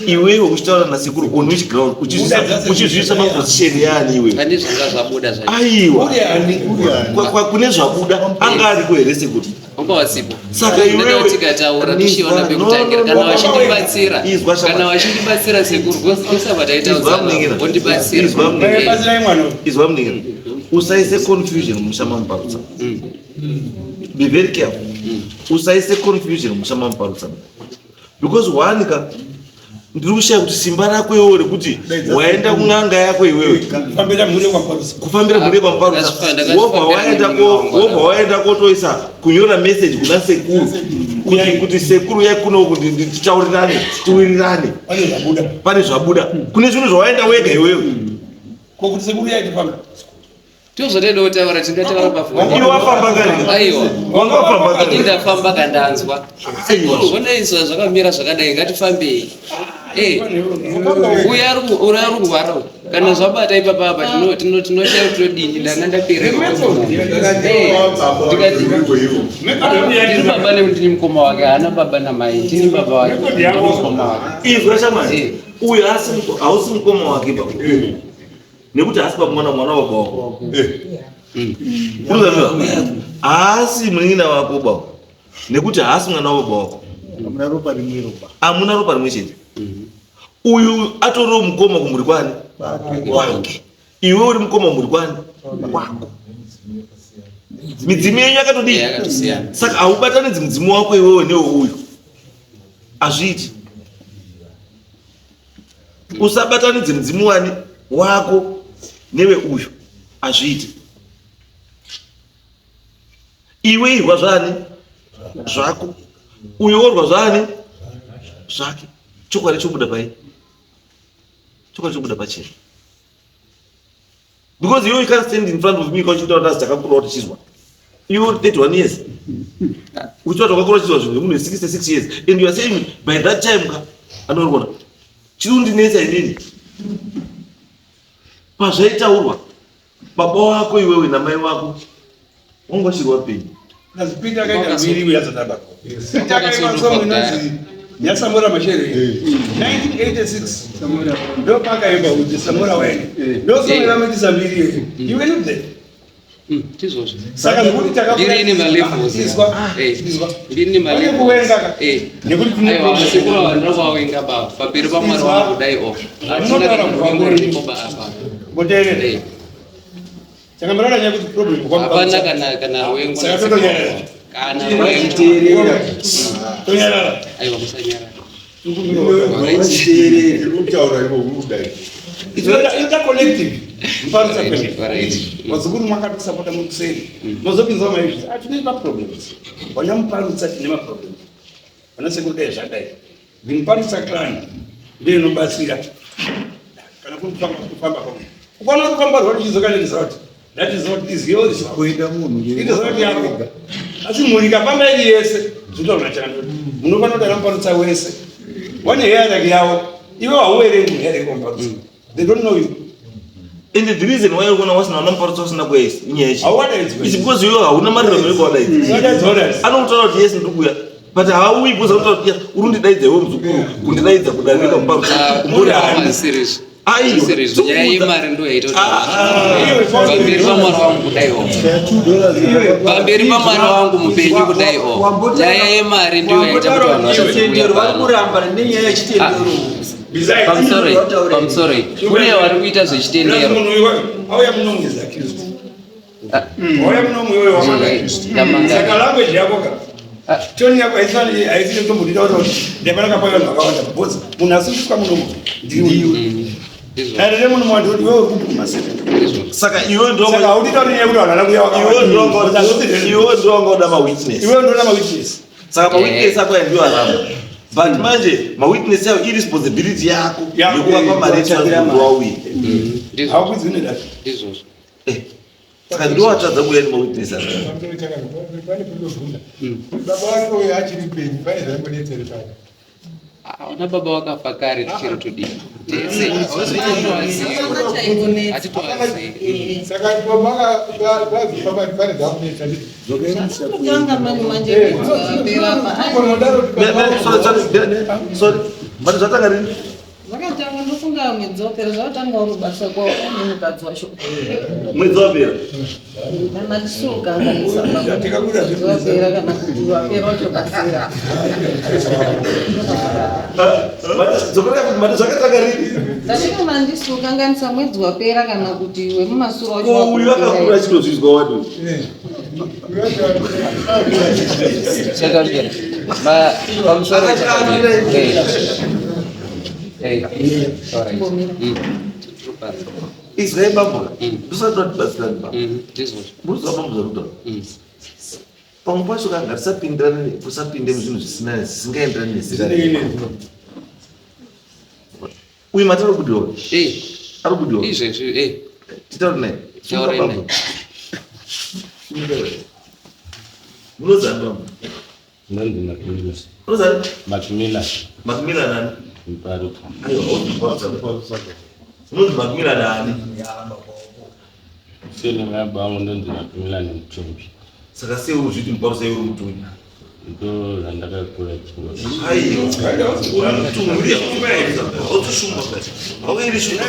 iwewe uchitaura nasekuru on which ground uchizviisa paposition yaani iwewe? Pane zvanga zvabuda zvacho. Aiwa. Kune zvabuda anga ariko here sekuru? Wanga wasipo. Saka iwewe tikataura tichiona pekutangira kana vachindibatsira. Kana vachindibatsira sekuru kusaba taitaudzana vondibatsira. Izwa munin'ina. Usaise confusion mumusha mamuparutsa. Be very careful. Usaise confusion mumusha mamuparutsa. Because one ka ndiri kushaya kuti simba rako iwewe rekuti waenda kun'anga yako iwewe kufambira mhuri yekwaMuparutsa kufambira mhuri yekwaMuparutsa wobva waenda wobva waenda kotoisa kunyora message kuna sekuru kuti kuti sekuru yai kuno kuti titaurirane tiwirirane pane zvabuda pane zvabuda kune zvinhu zvawaenda wega iwewe ko kuti sekuru yai tifambe Tozvotoda kutaura tingataura pafoni. Iwe wafamba kare. Aiwa. Wanga wafamba kare. Ndafamba kandanzwa. Sekuru honai zvakamira zvakadai ngatifambei. Eh. Uya ari uya ari kurwara. Kana zvabata ipapa apa tino tino tinoshaya kuti todini ndanga ndapererwa. Eh. Ndikati ndiri baba nekuti ndini mukoma wake haana baba namai ndini baba wake ndini mukoma wake. Izwa shamwari. Uyu hausi mukoma wake baba. Nekuti haasi baba mwana mwana wababa wako. Haasi munin'ina wako baba. Nekuti haasi mwana wababa wako. Hamuna ropa rimwe ropa. Hamuna ropa rimwe chete. Uyu atoriwo mukoma kumhuri kwani? Kwake. Iwe uri mukoma kumhuri kwani? Kwako. Midzimu yenyu yakatodii? Saka haubatanidzi mudzimu wako iwewe newe uyu. Hazviiti. Usabatanidze mudzimu wani wako newe uyu, hazviiti. Iwe irwa zvani zvako, uyo worwa zvani zvake. Chokwadi chobuda pai, chokwadi chobuda pachena. Because you can't stand in front of me kauchitaura ndazi takakura tichizwa. Iwe uri 31 years, uchitaura takakura tichizwa zvinhu munhu 66 years, and you are saying by that time ka anoona chiri kundinetsa inini pazvaitaurwa baba wako iwewe namai wako wanga wachiri wapenyu. Peter akaita mbiri uya asati abatwa. Peter akaimba song inonzi yaSamora Machel 1986 ndo paakaimba kuti Samora waende, ndo song yakamuitisa mbiri iyoyo. You were not there. Ndizvozvo. Saka zvekuti Ndiri nemalevels. Izwa, izwa. Ndiri Pane kuvenga ka. Nekuti tine Aiwa, problem. sekuru vandira kuvawenga baba. Pamberi paMwari Izwa. wangu kudai o. Hatina Munotaura kana kubva ruvengo kwenyu. ruripo ba apa. Muteerere. Saka murara nyaya kuti problem kwa Hapana kana ruvengo. Saka totonyarara. Kana ruvengo. Tonyarara. Aiwa, musanyarara. Kutaura ivo kudai. Ita collective. Muparutsa kwene. Vazukuru makatisapota mukuseri. Mozopinzwa maizvi. Ah, tine maproblems. Vana muparutsa tine maproblems. Vana sekuru dai zvadai. The muparutsa clan ndiyo inobatsira. Kana kuri kufamba kufamba pamwe. Ukaona kufamba rwari uchidzoka neresult. That is not is yours. Kuenda munhu It is not yako. Asi mhuri ikafamba iri yese zvinotaura chando. Munofanira kuti ana muparutsa wese. Wane hierarchy yavo. Iwe hauverengi muhierarchy kwamuparutsa. They don't know you. And the reason why unoona wasina vana muparutsa usina kuyaisa inyaya yechi Hauwadaidzwi. is because iwe hauna marirano ekuwadaidza. Wadaidza, wadaidza. Anokutaura kuti yes ndiri kuuya, but hauyi because anotaura kuti yes uri kundidaidza iwe muzukuru, kundidaidza kudarika muparutsa umbori hani. Serious. Aiwa, Serious. Nyaya yemari ndo yaita kuti Iwe, pamberi pamwari wangu kudai o. Pamberi pamwari wangu mupenyu kudai o. Nyaya yemari ndiyo yaita kuti vanhu vasati kuuya Chitendero vari pano. kuramba nenyaya yechitendero. Besides, Pamusoro pamusoro kune vari kuita zvechitendero. munhu uyu auya muno is accused. Auya muno iwewe wamanga. Ndamanga. Saka language yako ka. Tone yako haisani haisi kutombodida kuti ndapana kapaya vanhu vakawanda because munhu asungiswa munomu ndiwe. Ndizvo. Dare remuno mwandu kuti iwewe uri kubvuma sei. Saka iwe ndo Saka haudi tauri nyaya yekuti vanhu vana kuuya iwe ndo vakawanda. iwe ndo wanga uda mawitness. Iwewe ndoda mawitness. Saka mawitness ako aya ndiwo aramba. But manje mawitness ayo irresponsibility yako Yako, yekuvapa mari kuvatsvakira mari. wauye. Ndizvo. Haukwidzi nedati. Ndizvozvo. Saka ndiwo watadza kuuya nemawitness aya. Pane kundobvunza baba wake uyo achiri penyu, pane zvaimbonetsere pano? Ana baba wakafa kare tichiri tudiki. Tese hatitovazivi. Saka baba vazofa pane zvakunetsa? Kutanga manje manje mwedzi wapera pa. Sorry, sorry. But zvatanga rini? Zvakatanga ndofunga mwedzi wapera zvakatanga uri basa kwavo nemukadzi wacho. Mwedzi wapera. Kana tisukanganisa mwedzi wapera kana kuti wapera wacho kasira. Dzokorera kuti mati zvakatanga rini? Ndasvika mandisukanganisa mwedzi wapera kana kuti wemumasuro wacho Ko uyu akakura wakupera. achitozvizwa wadi. Chakamira. Ma pamusoro chakamira. Eh. Eh. Alright. Izwai bambo. Ndisati tatibatsirani bambo. Ndizvozvo. Muruziva bambo zvarikutaura. Pamwe pacho ka ngatisapindirane, kusapinde muzvinhu zvisina zvisingaenderani nezera redu. Uyu mati ari kubudiwa. Eh. Ari kubudiwa. Izvezvi eh. Titaure naye. Sunga Taurai bambo. naye. Sunga bambo. Munozani bambo? Nonzi Macmillan. Unozani? Macmillan. Macmillan ani? Muparuka. Aiwa, unonzi Macmillan ani? Sene baba vangu ndonzi Macmillan Mutumbi. Saka sei uri zviti muparusa iwe uri mutumbi? Ndo zvandakakura chingo. Aiwa, uri mutumbi. Hautoshumba. Haueri shumba.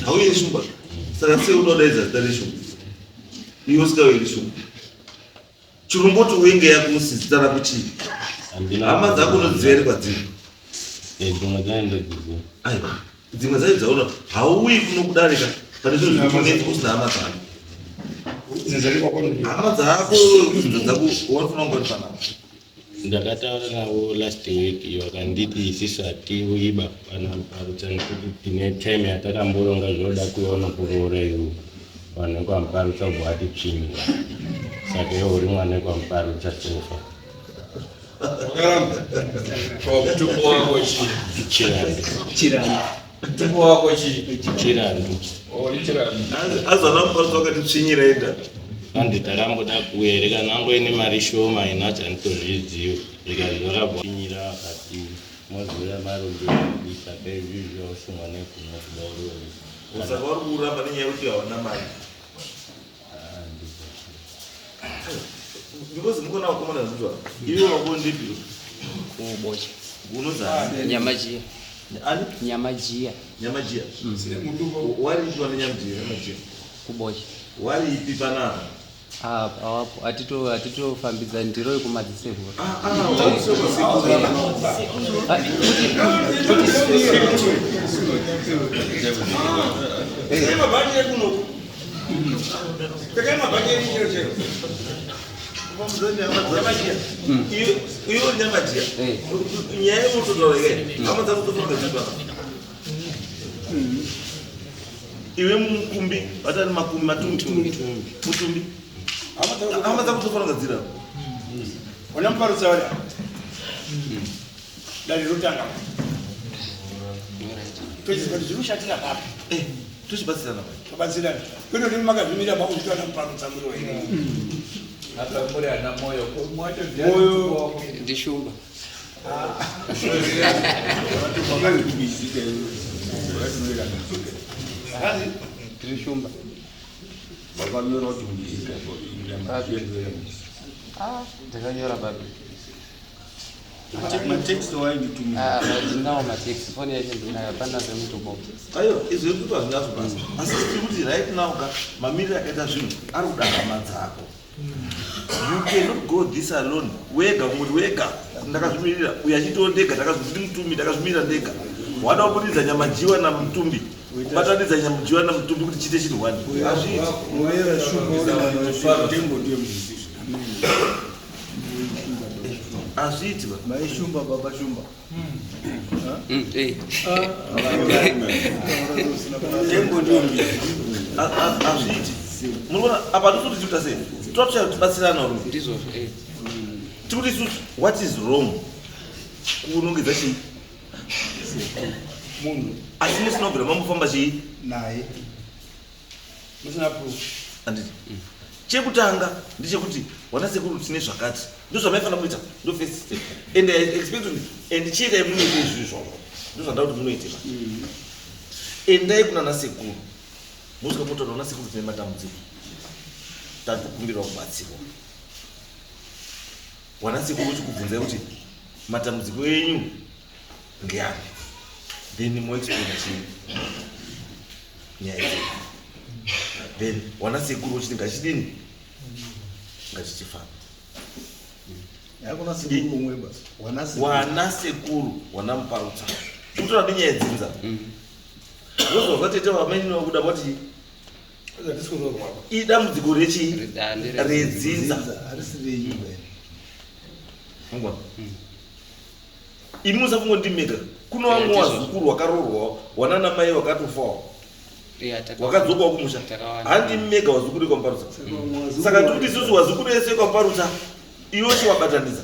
Haueri shumba. Saka sei unodaidza zita reshumba? Iwe usingaueri shumba. Chirumboti uenge yako usizita rako chii? Handina. Hama dzako unodziziva here kwadziri? Eh, dzimwe dzacho ndodziziva. Aiwa, dzimwe dzacho dzaona hauyi kuno kudarika pane zvinhu zviri kunetsa usina hama dzako. Hama dzako kudzinza dzako wanofanira kunge uri panapa. Ndakataura navo last week, vakanditi isisu hatiuiba panaMuparutsa nekuti tine time yatakamboronga zvoda kuona kuroora iwo vanhu vekwaMuparutsa ubva vatitsvinyira, saka iwo uri mwana wekwaMuparutsa sofa. Wakaramba. Mutupo wako chii? Chirandu. Chirandu. Mutupo wako chii? Chirandu. Oh, ichirandu. Azana Muparutsa wakatitsvinyira enda. Hanzi takamboda kuuya here kana angoine mari shoma inacho handitozvizivi, zvikanzi vakabva vakati mozouya marondobisa kaizvizvi wausungwa negumo kuda uroresa. Saka vari kuramba nenyaya yekuti hawana mari. Because mukona vakomana zvinzwa. Iwe wako ndipi? Kubocha. Unozani? Nyamajiya. Ani? Nyamajiya. Nyamajiya. Wari ipi wane nyamajiya? Nyamajiya. Kubocha. Wari ipi panapa? Ah, awapo atito atitofambidza ndiro yekumadzisevhura. Tekai mabhachi ekunoku. Tekai mabhachi enyu chero chero. Iwe nyamajiya. Nyaya yekutotaura ikai. Hama dzako dzofanira kuziva. Iwe mukumbi, vatani makumbi matumbi. Mutumbi. Hama dzako dzofanira kugadzira. Ona Muparutsa wada. Dare rotanga. Tochiziva kuti zviri kushatira papi. Tochibatsirana. Tobatsirana. Kwete kuti makazvimira pakuti ana Muparutsa muri wega. Apa muri ana Moyo. Moyo. Ndishumba. Ndiri shumba. Vakanyora kuti muzika. Ah, ndakanyora papi. Matext wainditumira. Ah, ndinawo matext, foni yacho ndinayo, hapana zvemutupo. Aiwa, izvo zvekuti hazvinazvo basa. Asi tiri kuti right now ka mamiriro akaita zvinhu ari kuda hama dzako. You cannot go this alone. Wega kungoti wega ndakazvimirira uyu achitiwo ndega ndakazviti mutumbi ndakazvimirira ndega. Wada kubudidza nyamajiwa namutumbi. Kubatanidza nyamajiwa namutumbi kuti chiite chinhu one. Hazviiti. Moyera shumba tembo ndiye muzisi. Hazviiti ba. Mai Shumba, baba Shumba. Tembo ndiyo mbizi. Hazviiti. Munoona apa hatisi kuti sei? Totsvaya kuti tibatsirana rume. Ndizvozvo, eh. Tikuti isusu what is wrong kunongedza chii? Munhu. Asi musina kubvira mambofamba chii? Naye. Musina proof. Handiti. Chekutanga ndechekuti wana sekuru tine zvakati. Ndozvamaifanira kuita. Ndo first step. And I expect kuti and chiitai munoite izvi izvozvo. Ndozvandaa kuti munoite. Endai kuna nasekuru. Mosvika motaura kuna sekuru tine matambudziko. Tatokumbirwa kubatsirwa. Wana sekuru uchikubvunzai kuti matambudziko enyu ngeapi. Then moexplain chii nyaya idzi. Then wana sekuru uchiti ngachidini ngachichifamba. Yakuna sekuru umwe basi. Wana sekuru. Wana sekuru wana Muparutsa. Kutora nenyaya yedzinza. Ndozva vatete vamweni vakuda vati idambudziko rechi redzinza. Harisi renyu bene. Mungwana. Imi musafunga kuti ndimega. Kuno vamwe wazukuru wakaroorwawo wanana mai wakatofawo. Wakadzokawo kumusha. Handi mega wazukuru ekwaMuparutsa. Saka tiri kuti isusu wazukuru ese ekwaMuparutsa iwe chiwabatanidza.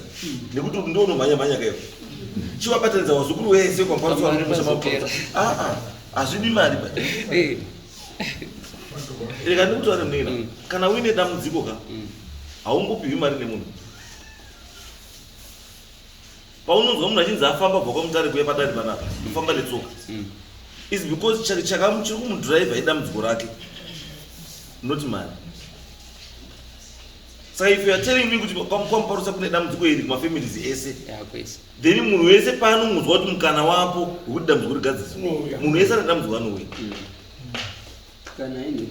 Nekuti ndo unomhanya mhanya kaiwo. Chiwabatanidza wazukuru wese ekwaMuparutsa vari kumusha maMuparutsa. Ah ah. Hazvidi mari ba. Rega ndikutaure munin'ina. Kana uine dambudziko ka haungopiwi mari nemunhu. Paunonzwa munhu achinzi afamba kubva kwaMutare kuuya padare panapa, kufamba netsoka. Is because chaka chiri kumudhiraivha idambudziko rake. Not mari. Saka if you are telling me kuti kwaMuparutsa kune dambudziko iri kumafamilies ese, then munhu wese paanongonzwa kuti mukana wapo wekuti dambudziko rigadziriswe, munhu wese ane dambudziko anouya. Kana ine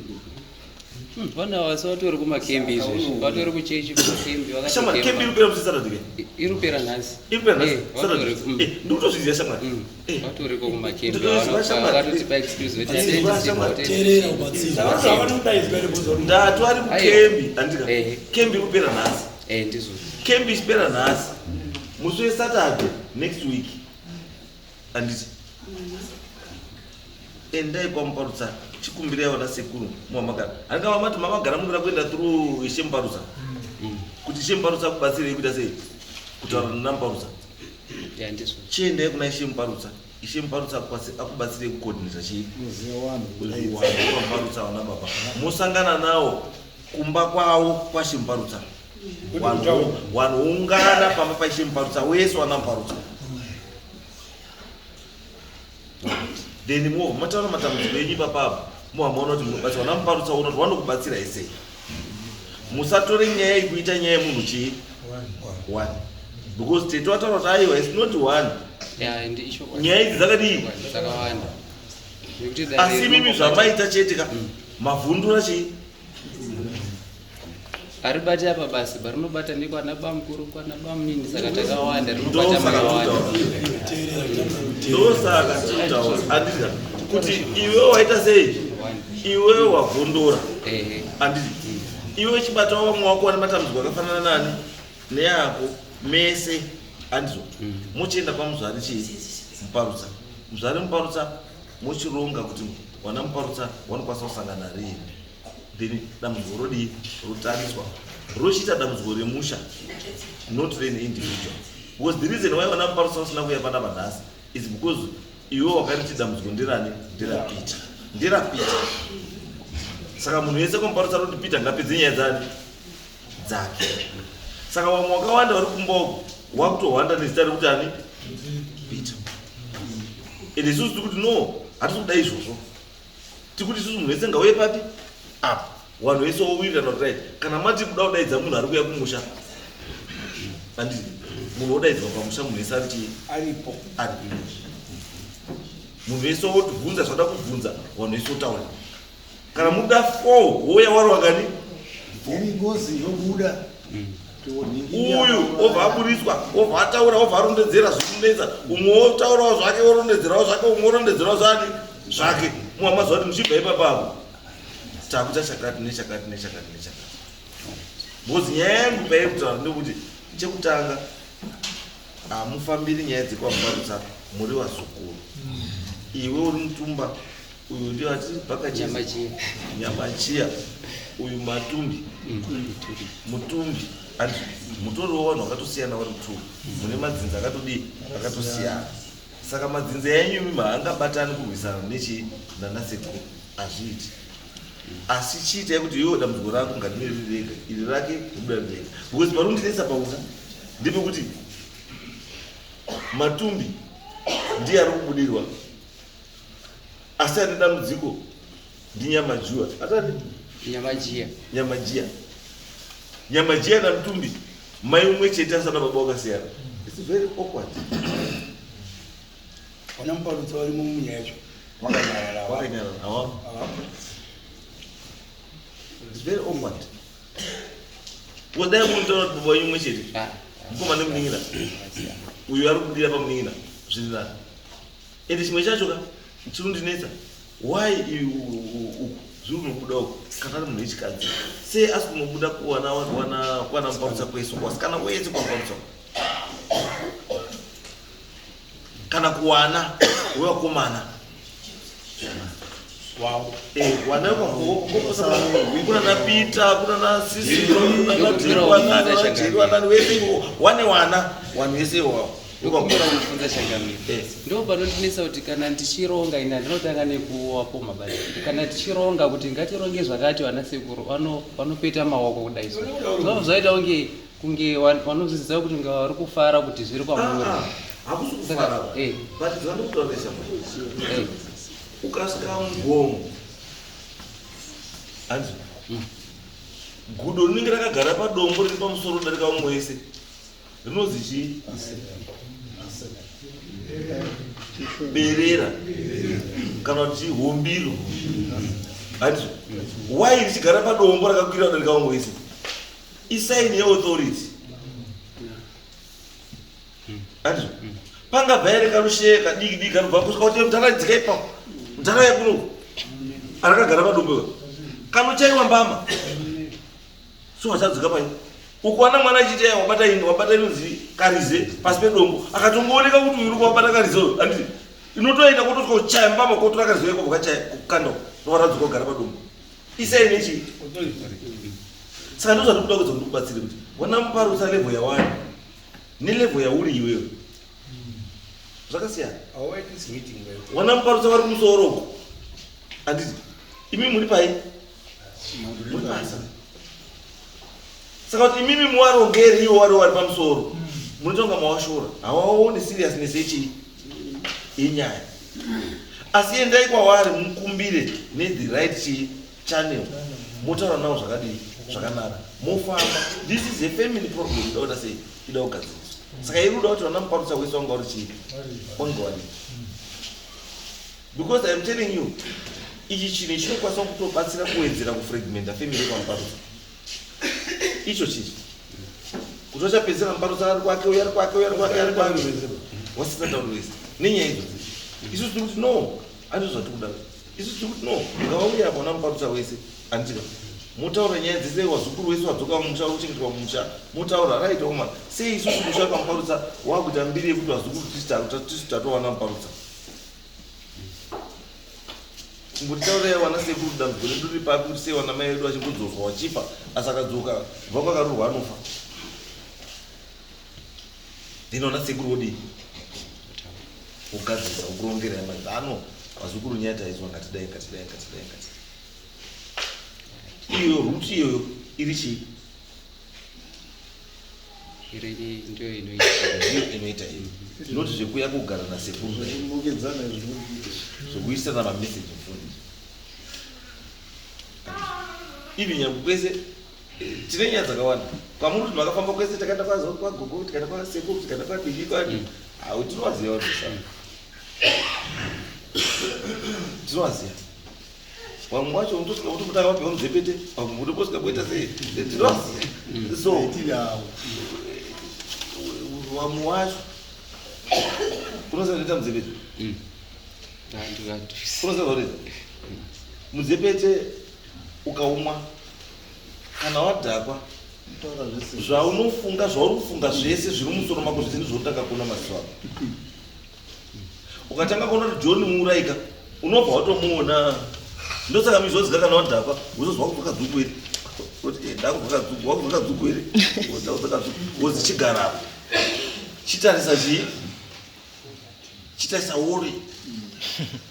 Vana vasi vatori kumakembi izvezvi, vatori kuchechi kumakembi. Shamwari, kembi iri kupera musi Saturday ke? Iri kupera nhasi. Iri kupera nhasi? Eh, vatori, Saturday. Eh, ndikutozviziva shamwari. Vatoriko kumakembi. Ndikutozviziva shamwari. Vakatotipa excuse kuti Ndikutozviziva shamwari. Teerera Ndatu ari kukembi, andika. Kembi iri kupera nhasi. Eh, ndizvo. Camp ichipera nhasi, musi weSaturday next week, handiti? Endai kwaMuparutsa, chikumbirai vana sekuru muvamakara. Handingava mati mamagara munoda kuenda through Ishe Muparutsa, kuti Ishe Muparutsa akubatsirei kuita sei, kutaura naMuparutsa. Ya, ndizvo. Chiendai kuna Ishe Muparutsa, Ishe Muparutsa akubatsirei kucoordinata chii, kwaMuparutsa vana baba, mosangana nawo kumba kwavo kwaShe Muparutsa. Vanhu ungana pamba paIshe Muparutsa wese wana Muparutsa, then movha mataura matambudziko enyu ipapapo, mova maona kuti munobatsirwa naMuparutsa, ona kuti wanokubatsirai sei. Musatore nyaya ikuita nyaya yemunhu chii, one, because tete wataura kuti aiwa, it's not one. Ya, ndi ichokwadi. Nyaya idzi dzakadii? Dzakawanda. Nekuti dare Asi mimi zvamaita chete ka, mavhundura chii. Haribati apa basi, barinobata nekwana bamukuru, kwana bamunini, saka takawanda, rinobata Ndosaka makawanda. Ndosaka tinotaura, anditi, kuti iwe waita sei, iwe wavhundura, anditi? Iwe chibatawo vamwe wako vane matambudziko akafanana nani neako mese, andizvo? Muchienda kwamuzvari chii, Muparutsa, muzvari Muparutsa, muchironga kuti wana Muparutsa wanokwanisa kusangana rini, then dambudziko rodii, rotariswa, rochiita dambudziko remusha, not rene individual. Because the reason why vana Muparutsa usina kuuya panapa nhasi is because iwe wakariti dambudziko nderani? NderaPeter, nderaPeter. Saka munhu wese kwaMuparutsa roti Peter ngapedze nyaya dzani, dzake. Saka vamwe wakawanda vari kumba uku wakutohwanda nezita rekuti ani, Peter. And isusu tiri kuti no, hatisi kuda izvozvo. Tikuti isusu munhu wese ngauye papi apa, vanhu vese wowirirana kuti right, kana mati kuda kudaidza munhu ari kuuya kumusha, anditi munhu wodaidzwa pamusha, munhu wese ari chii, aripo. Aripo. Munhu wese wotibvunza zvada kubvunza, vanhu vese wotaura. Kana muda four, wouya wari wakani. Ngozi yobuda. Uyu obva aburitswa, obva ataura, obva arondedzera zvikunetsa, umwe wotaurawo zvake, worondedzerawo zvake, umwe worondedzerawo zvani zvake. Mumwe mazuva kuti muchibva ipapapo takuita chakati nechakati nechakati nechakati. Because nyaya yangu pairi kutaura ndekuti, chekutanga, hamufambiri nyaya dzekwaMuparutsa muri vazukuru. Iwe uri mutumba, uyu ndio ati bhakachiya, Nyamachiya, uyu Matumbi, Mutumbi. Andi mutoriwo vanhu vakatosiyana vari two, mune madzinza akatodii, akatosiyana. Saka madzinza enyu imi haangabatani kurwisana nechi nanasekuru, hazviiti. Asi chiitai kuti iwewo dambudziko rako ngarimire riri rega, iri rake ribuda riri rega. Because pari kundinetsa pauna ndepekuti Matumbi ndiye ari kubudirwa, asi ane dambudziko ndiNyamajuwa atani. Nyamajiya. Nyamajiya, Nyamajiya naMutumbi mai umwe chete asana baba wakasiyana. It's very awkward. Vana Muparutsa varimo munyaya yacho, vakanyarara. Wakanyarara, hawapo. It's very awkward. Wadai munotaura kuti baba wenyu umwe chete, mukoma nemunin'ina, uyu ari kubudira pamunin'ina, zviri nani. Ende chimwe chacho ka chinondinetsa, why uku zviri kunobuda uku kana ari munhu wechikadzi, sei asi kunobuda kuwana wana Muparutsa kwese, kuvasikana wese kwaMuparutsa, kana kuwana wevakomana? Wana kuna naPeter, kuna nasisiro, kuna wese wane wana vanhu vese iwawo. Ndokumbira kubvunza, changamire. Ndo panondinetsa kuti kana ndichironga, ina ndinotanga nekuwapo mabasa, kuti kana tichironga kuti ngatironge zvakati, vana sekuru vanopeta maoko kudai so, zvinobva zvaita kunge vanozviziva kuti nga vari kufara kuti zviri kwamuri. Hakusi kufara, but zvandikutaurisa, ukasvika mugomo, hanzi gudo rinenge rakagara padombo riri pamusoro darika vamwe wese, rinonzi chii? Berera kana kuti hombiro, handizvo? Why richigara padombo rakakwira kudarika vamwe wese? Isign yeauthority, handizvo? Pangabva here karusheya kadiki diki kanobva kusvika kuti mutara dzika ipapo, mutara yekuno arakagara padombo kanochaiwa mbama, so vachadzika pai. Ukuwana mwana achiita ya wabata ini wabata inonzi karize pasi pedombo akatongooneka kuti uyu uri wabata karize uyu handiti inotoenda kotosvika kuchaya mbama kotora karize yako kukachaya kukanda ndovaradzoka kugara padombo isai nechi saka ndozvatikuda kuedza kuti kubatsire kuti wana muparutsa level yawani nelevel yauri iwewe zvakasiyana wana muparutsa vari kumusoro uko handiti imi muri pai muri pasi saka kuti imimi muwarongeri iwo wari wari pamusoro munotonga mawashora hawaoni seriousness yechii yenyaya asi endai kwavari mukumbire nethe right chii channel motaura nawo zvakadii zvakanaka mofamba this is a family problem ida kuita sei ida kugadziriswa saka iri kuda kuti vana muparutsa wese wanga uri chii wanga wadii because iam telling you ichi chinhu chinokwanisa kutobatsira kuwedzera kufragmenta family kwamuparutsa icho chichi kuti vachapedzisira muparutsa ari kwake uyo ari kwake uyo ari kwake ari kwake wasisatauri wese nenyaya idzodzi isusu tiri kuti no andizvo zvatikuda isu tiri kuti no ngavauye apa vana muparutsa wese anditika motaura nyaya dzese wazukuru wese wadzoka mumusha kuchengetwa mumusha motaura right oma sei isusu musha kamuparutsa wakuita mbiri yekuti vazukuru tisu tatowana muparutsa kumbotitaurai wana sekuru dambudziko redu riri papi kuti sei wana mai vedu vachingodzoswa wachifa asi akadzoka kubva kwakarurwa anofa then wana sekuru wodii wogadzirisa wokurongera mazano vazukuru nyaya taizwa ngatidai ngatidai ngatidai ngatidai iyoyo ruti iyoyo iri chii ndiyo inoita ndiyo inoita iyo not zvekuya kugara nasekuru zvekuisana mameseji mufoni even nyange kwese eh, tine nyaya dzakawanda kwamuri kuti makafamba kwese takaenda kwazo kwagogo tikaenda kwasekuru tikaenda kwadiki kwadi mm. hau tinowaziva vanhu tinowaziva vamwe wacho unotosvika utomutanga wapiwa mudzepete vamwe unotosvika kuita sei tinowaziva mm. so vamwe wacho unoziva zvinoita mudzepete mm. unoziva zvaunoita mudzepete ukaumwa kana wadhakwa zvaunofunga zvauri kufunga zvese zviri mumusoro mako zvese ndizvaunotanga kuona maziso ako ukatanga kuona kuti john muuraika unobva watomuona ndosaka mizozika kana wadhakwa uzozwa kubva kadzuku iri kuti eh, ndakubva kadzuku wakubva kadzuku iri ndakubva kadzuku wozi chigara apo chitarisa chii chitarisa wori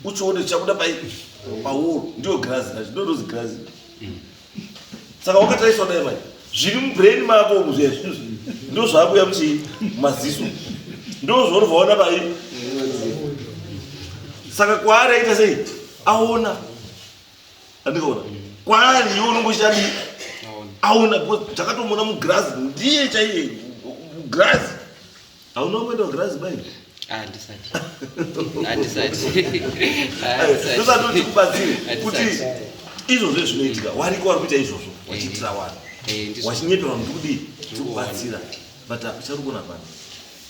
uchione chabuda pai paworo ndiyo girazi racho ndodozi girazi saka wakatariswa dai manje zviri mubrain mako umu zviya ndo zvakuya muchii maziso ndo zvaunobva waona pai saka kwaari aita sei aona andikaona kwaari iwe unongochadii aona because takatomuona mugirazi ndiye chaiye mugirazi hauna kuenda kugirazi bai Ah, ndisati. Handisati. Ndosati kuti kubatsire kuti izvozvo zvinoitika wariko wari kuita izvozvo wachiitira wani eh, wachinyepera vanhu ndikudii tikubatsira but chari kuona pano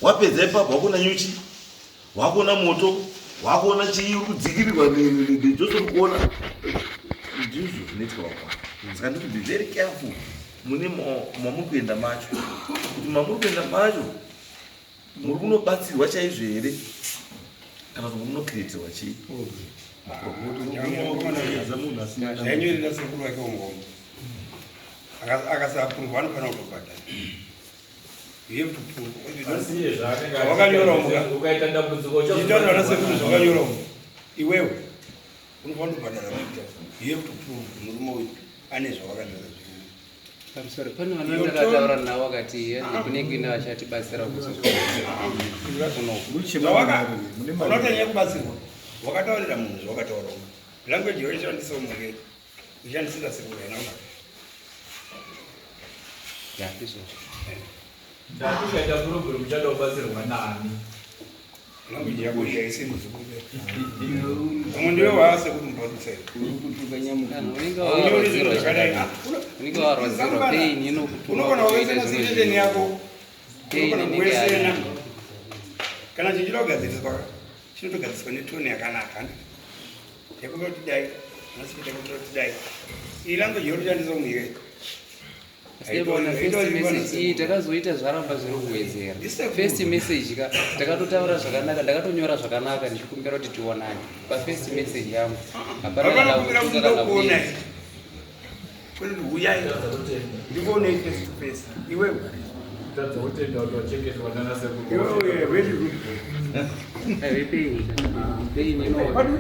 wapedza ipapo wakuona nyuchi wakuona moto wakuona chii uri kudzikirirwa nejose uri kuona ndizvo zvinoitika wakwana saka ndikuti be very careful mune mamuri kuenda macho kuti mamuri kuenda macho muri kunobatsirwa chaizvo here kana kuti munocreatirwa chii Zvainyorera sekuru vake ungoma akasaapuruvwa anofanira kutobhadhara. You have to prove. If you don't- Zvawakanyora umu ukaita dambudziko uchitaura na sekuru zvawakanyora umu iwewe unofanira kutobhadhara maita. You have to prove murume uyu ane zvawakanyora zviri. Pamusoro pane vanhu vandakataura navo vakati hanzi kune kuina vachatibatsira Unotanyanya kubatsirwa wakataurira munhu zvawakataura umu language yaishandisa umuke ushandisira sekuru haina kunaka. Ndati ukaita problem uchada kubatsirwa nani? Language yako iyi haisi muzukuru. Pamwe ndiwe waasekuru muparutsa Unenge warwadzirwa pain inokutuma Unogona kutoita kuwesena zvimwe situation zvinhu. yako. Pain Unogona inenge kuwesena. yarimo. Kana chinhu chida kugadziriswa chinotogadziriswa netone yakanaka. Yekuti dai, nhasi kuita kuti dai. Iyi language yauri kushandisa umwe iwe. Ona first message iyi takazoita zvaramba zviri kuwedzera. First message ka takatotaura zvakanaka, ndakatonyora zvakanaka ndichikumbira kuti tionane. Pa first message yangu hapana kana Vakakumbira kutuka kana kuona kudii. Kwete huyai ndikuonei face to face iwewe. Tadza kutenda kuti wachengetwa nana sekuru. Iwewe very good.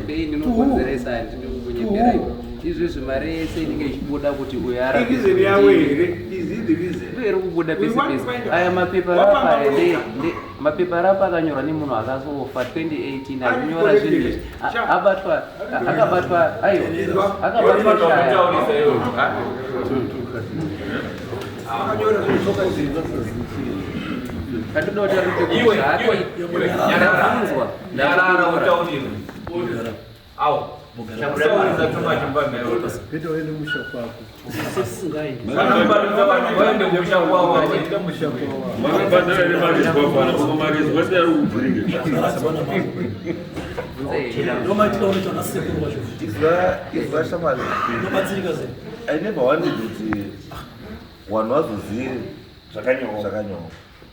Pain inokonzeresa handidi kukunyeperai. Izvezvi mari yese inenge ichibuda kuti uyo arape. Ireason yavo here? Is it the reason? Ndiyo iri kubuda We pese want to pese. find out. Aya mapepa Wafamba rapa aya wega. mapepa rapa akanyorwa nemunhu akazofa 2018 achinyora zvinhu izvi. Abatwa akabatwa aiwa akabatwa shaya. Katoda kuti arikuti kuti Iwe, zvaakaita. iwe, iwe, nyarara. Ndabvunzwa. Nyarara Ndabvunzwa. utaurire. Au. Usaurisa too much mupamhero. Peter uende musha kwako. Vanoparudza vanhu vaende kumusha kwavo. Vaende musha kwavo. Makabhadhara nemarizwa fana, marizwa asina ari kubvuringe. Ndomaitira unoita nasekuru wacho. Izwa shamwari. Unobatsirika sei? I never wanted kuti vanhu vazozive zvakanyorwa zvakanyorwa.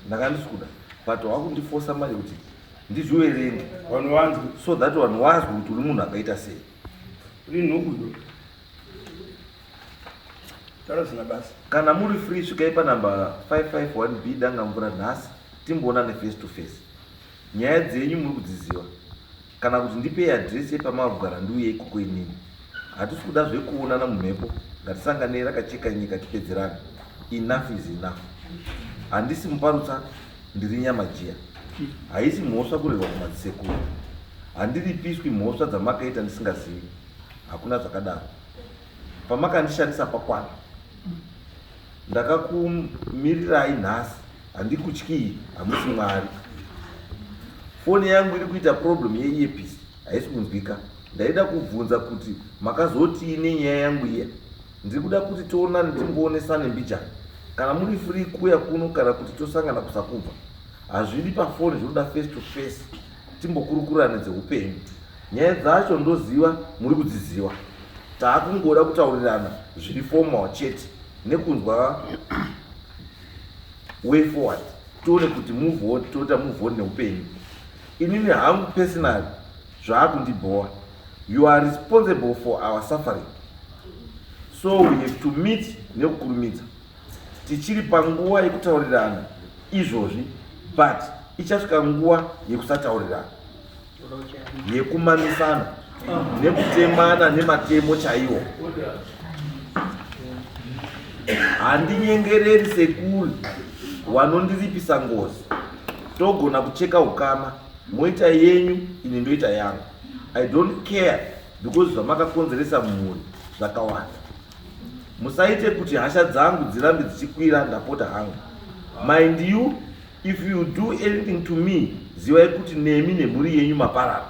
Ndanga ndisi kuda but wakundifosa manje kuti ndizviverenge vanhu vanzwe so that vanhu vazwe kuti uri munhu akaita sei. Uri nhubu iwe. Taura zvisina basa. Kana muri free svikai panamba 551B Dangamvura nhasi timboonane face to face. Nyaya dzenyu muri kudziziva. Kana kuti ndipei address yepamava kugara ndiuye ikoko inini. Hatisi kuda zvekuonana mumhepo ngatisanganei rakacheka nyika tipedzerane. Enough is enough. Handisi muparutsa ndiri nyamajiya. Haisi mhosva kurerwa kumadzisekuru. Handiripiswi mhosva dzamakaita ndisingazivi. Hakuna zvakadaro. Pamakandishandisa pakwana. Ndakakumirirai nhasi handikutyii hamusi Mwari. Foni yangu iri kuita problem yeearpiece haisi kunzwika. Ndaida kubvunza kuti makazotii nenyaya yangu iya. Ndiri kuda kuti tionane timboonesane mbijana. Kana muri free kuuya kuno kana kuti tosangana kusakubva. Hazvidi pafoni zvinoda face to face timbokurukurane dzeupenyu. Nyaya dzacho ndoziva muri kudziziva. Taakungoda kutaurirana zviri formal chete nekunzwa way forward tione kuti move on toita move on neupenyu. Inini hangu personally zvaakundibhowa. You are responsible for our suffering. So we have to meet nekukurumidza. Tichiri panguva yekutaurirana izvozvi but ichasvika nguva yekusataurirana. Yekumamisana nekutemana nematemo chaiwo. Handinyengereri sekuru wanondiripisa ngozi. Togona kucheka ukama moita yenyu ini ndoita yangu. I don't care because zvamakakonzeresa mumhuri zvakawanda. Musaite kuti hasha dzangu dzirambe dzichikwira ndapota hangu. Mind you, if you do anything to me, zivai kuti nemi nemhuri yenyu maparara.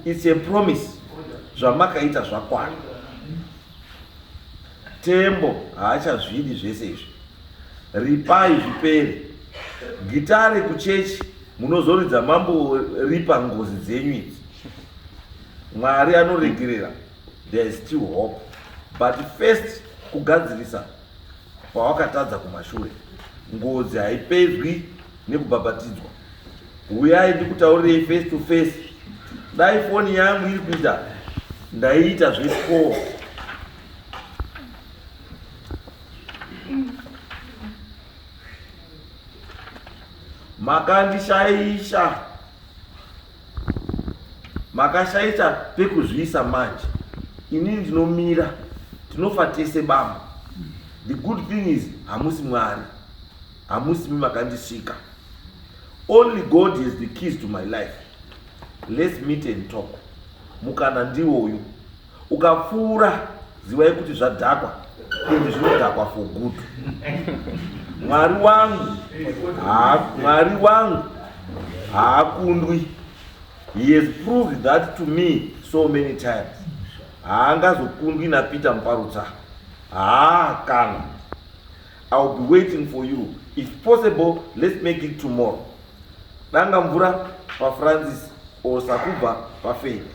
It's a promise. Zvamakaita zvakwana. Tembo haachazvidi zvese izvi. Ripai zvipere. Gitare kuchechi munozoridza mambo ripa ngozi dzenyu idzi. Mwari anoregerera. There is still hope. But first kugadzirisa pawakatadza kumashure. Ngozi haipedzwi nekubhabhatidzwa. Huyai ndikutaurirei face to face. Dai foni yangu iri kuita ndaiita zvescore. Makandishaisha. Makashaisha pekuzviisa manje. Inini ndinomira. Tinofa tese bambo. The good thing is hamusi Mwari. Hamusi mi makandisvika. Only God has the keys to my life. Let's meet and talk. Mukana ndiwoyu. Ukapfuura zivai kuti zvadhakwa ende zvinodhakwa for good. Mwari wangu, Mwari wangu haakundwi. He has proved that to me so many times. Haangazokundwi naPeter Muparutsa. Haa kana. I'll be waiting for you. If possible, let's make it tomorrow. Danga mvura paFrancis or Sakubva paFaith.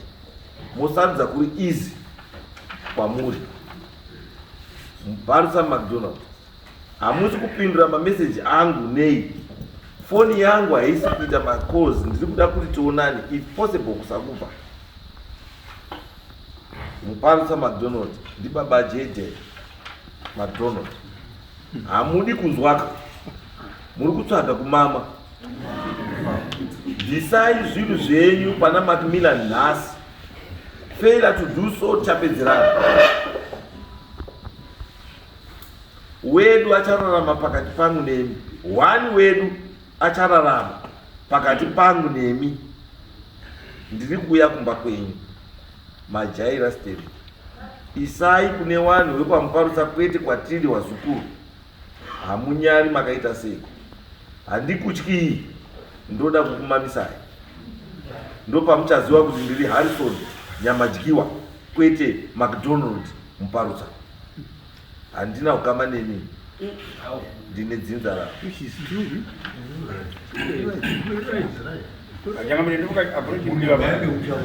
Mosarudza kuri easy kwamuri. Muparutsa McDonald, hamusi kupindura mameseji angu nei? Foni yangu haisi kuita macalls, ndiri kuda kuti tionane if possible kusakubva. Muparutsa McDonald ndibaba Jede McDonald. Hamudi kunzwaka, muri kutsvaga kumama. Bvisai zvinhu zvenyu pana Macmillan nhasi. Failure to do so tichapedzerana. Wedu achararama pakati pangu nemi. One wedu achararama pakati pangu nemi. Ndiri kuuya kumba kwenyu. Majaira Stanley. Isai kune wanhu wekwaMuparutsa kwete kwatiri wazukuru. Hamunyari makaita seiko? Handikutyii ndoda kukumamisai. Ndopamuchaziva kuti ndiri Harrison Nyamadyiwa kwete McDonald Muparutsa. Handina ukama nemi. Ndine dzinza ravo.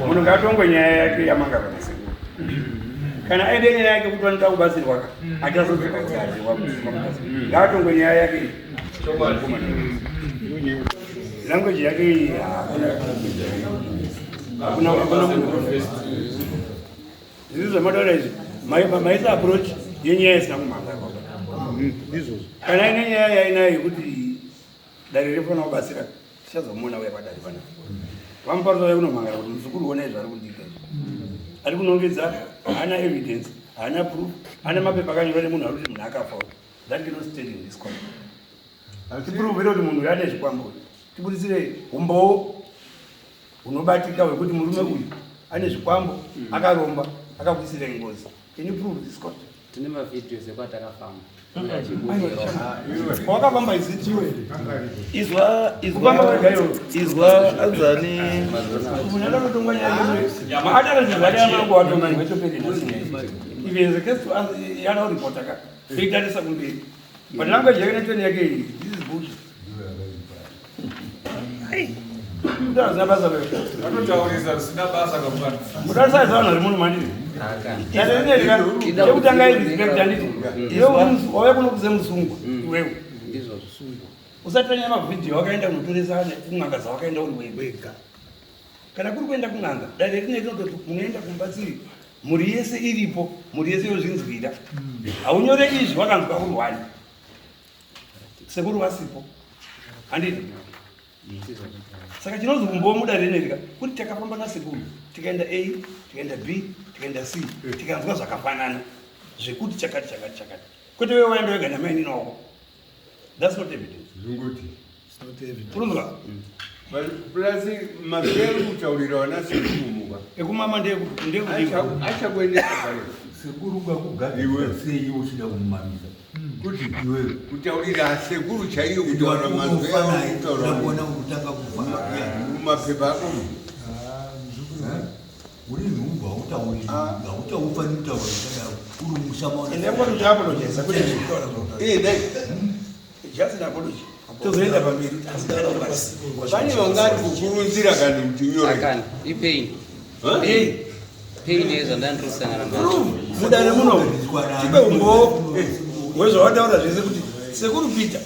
Munhu ngaatongwe nyaya yake yamangava nasekuru. Kana aide nyaya yake kuti vanoda kubatsirwa ka achazodzoka kudare ngaatongwe nyaya yake. Language yake iyi hakuna hakuna munhu. Zviri zvamataura izvi maisa approach yenyaya isina kumhanga. Ndizvozvo. Kana ine nyaya yainayo yekuti dare rinofanira kubatsira tichazomuona uya padare panapa. Vamuparisa uya kunomhangara kuti muzukuru wona izvi ari kundiita izvi. Ari kunongedza haana evidence, haana proof, haana mapepa akanyorwa nemunhu ari kuti munhu akafa uyu. That cannot stand in this court. Tipruvire kuti munhu uyu ane zvikwambo. Tibudisire umbowo hunobatika hwekuti murume uyu ane zvikwambo, akaromba, akakuisira ngozi. Can you prove this court? Tine mavideos ekwatakafamba. Wakafamba izitiwe. Izwa izwa izwa anzani. Munhu anotongwa nyaya yake. Atara zvinhu zvake anongo watonga wetoperi nhasi nyaya. Even the case to us yana report ka. Toitarisa kumberi. But language yake netone yake iyi, this is bullshit. Mudara zina basa wewe. Vanotaurisa zvisina basa kamwana. Mudara size vanhu vari muno mandiri. Chekutanga irespect handiti. Iwe wauya kuno kuze musungwa iwewe. Ndizvozvo. Usatanya mavhidhiyo wakaenda kunotoresa kun'anga dzawakaenda uri wega. Kana kuri kuenda kun'anga, dare rine rinototi munoenda kumubatsiri mhuri yese iripo, mhuri yese yozvinzwira. Haunyore izvi wakanzwa uri wani. Sekuru vasipo. Handiti? Saka chinonzi umbowo mudare rinerika kuti takafamba nasekuru tikaenda A, tikaenda B, tikaenda C, tikanzwa zvakafanana zvekuti chakati chakati chakati. Kwete wewe waenda wega namainini wako. That's not evidence. Zvinguti. Urunzwa? Plus mazwi kutaurira vana sekuru muka. Ekumama ndeyekudiwa. Achakuendesa pale. Sekuru kakugadzira sei uchida kumumamisa? Kuti iwe kutaurira sekuru chaiyo kutaura mazwi kutaura kuona kutanga kufa. Mumapepa ako. Uri nhumbu hautauri, hautaufaniri kutaura zvakadaro. Uri musha Ende kwa kuti apologize kuti Eh dai. Just an apology. Tozoenda pamberi. Pane vangati kukurudzira kana kuti unyore. Akani, ipain. Pain. Pain yezvandandirosangana nazvo. Mudare muno tipe umbowo wezvawataura zvese kuti sekuru Peter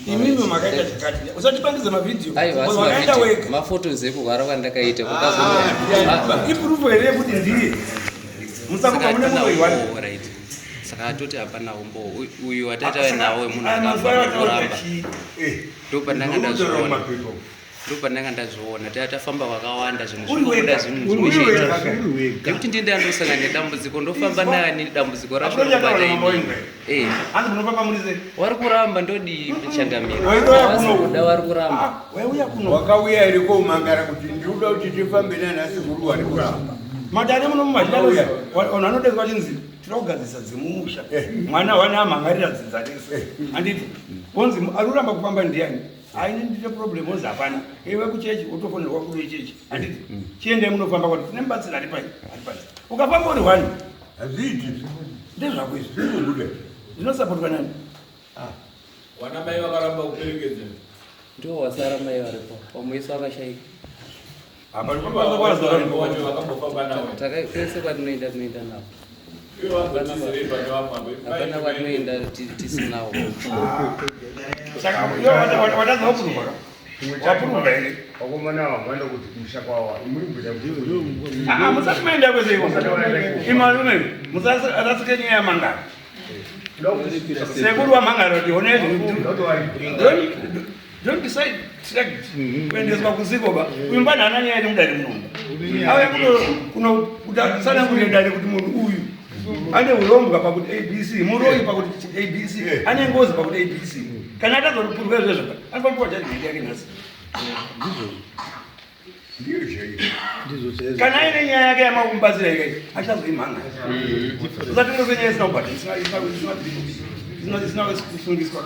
imimi makaita chakati usatipangidza mavhidhiyo Aiwa, asi wakaenda mavideo, wega mafotos ekurwara kwandakaita kukazo. Iproof here yekuti ndiye musakupa mune muroyi wani. Right. Saka atoti hapana umbowo. Uyu watataura nawo wemunhu akafa kuramba. Ndopandanga ndazviona. Ndopandanga ndazviona. Tafamba kwakawanda zvinhu Uri zvinobuda wega. zvinhu Uri zvimwe wega. chete. Uri wega. Nekuti ndiye ndandosangana nedambudziko ndofamba nani dambudziko racho Approach yataura rokubata namambo inini. wenyu. Eh. Hanzi munofamba muri sei? Wari kuramba ndodii changamira. Waiuya Havasi kuno. kuda wari kuramba. Waiuya kuno. Wakauya here komangara kuti ndinoda kuti tifambe nana sekuru wari kuramba. Matare muno mumazhinji vanhu vanodedzwa chinzi tinoda kugadzirisa dzemumusha. Mwana wani amhangarira dzinza rese. Handiti? Vonzi ari kuramba kufamba ndiani? Haini ndine problem wonzi hapana. Iwe kuchechi wotofonerwa kuru yechechi. Handiti? Chiendai munofamba kwati tine mubatsiri ari pai ari panze. Ukafamba uri one. Hazviiti. Ndezvako izvi. Zvinobuda. Zvinosapotwa nani? Wana mai vakaramba kuperekedza. Ndiwo wasara mai varipo. Vamwe vakashaika. Wacho vakambofamba nawo. Kwese kwatinoenda tinoenda navo. Hapana kwatinoenda tisinawo. Saka watadza kupuruvha ka? Wapuruvha here? Vakomana ava vaenda kuti kumusha kwavo muri kuita Ah, musati maenda kwese iko. Imarume, musarasike nyaya yamangara. Sekuru wamangara kuti one don't decide track kuendeswa kusiko ba. Uyu mbana ana nyaya yemudare muno. Auya kuno kuno kutasana kuenda dare kuti munhu uyu ane urombwa pakuti ABC, muroyi pakuti ABC, ane ngozi pakuti ABC. Kana atazorupurwa izvozvo, anofanira kuwa judgment yake nhasi. Kana aine nyaya yake yamakumbatsira ikai achazoimhanga. Usatengese nyaya isina kubhadhara, isina kusungiswa.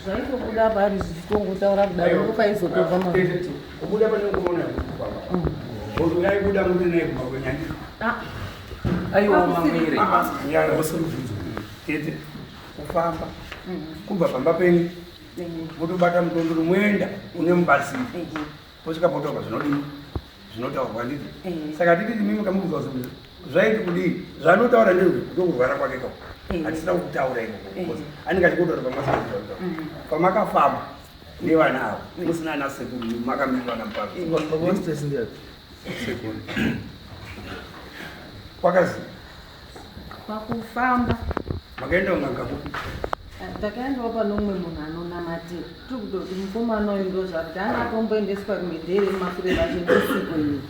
Zvaitobuda pari zvichitongotaura kudaro ndopaizotobva mafuti. Kubuda pane kuona kufamba. Kuti yaibuda muri naye kumba kwenyanja. Aiwa mamwire. Nyara tete kufamba kubva pamba penyu motobata mutondoro moenda une mubatsiri posvika potaurwa zvinodini zvinotaurwa ndizvo. Saka titi mimi kamubvunza kuti zvaiti kudii, zvaanotaura ndizvo ndokurwara kwake kako hatisina kutaura ikoko anenge achikotaura pamasaautaura pamakafamba nevana ava musina ana sekuru makamirira vana mupapa kwakazi Pakufamba makaenda kun'anga kupi? Takaendawo pane umwe munhu anonamatira, tiri kutoti mukomana uyu ndozvakuti anga atomboendeswa rimwe dhere mumafurero acho nesiko iyi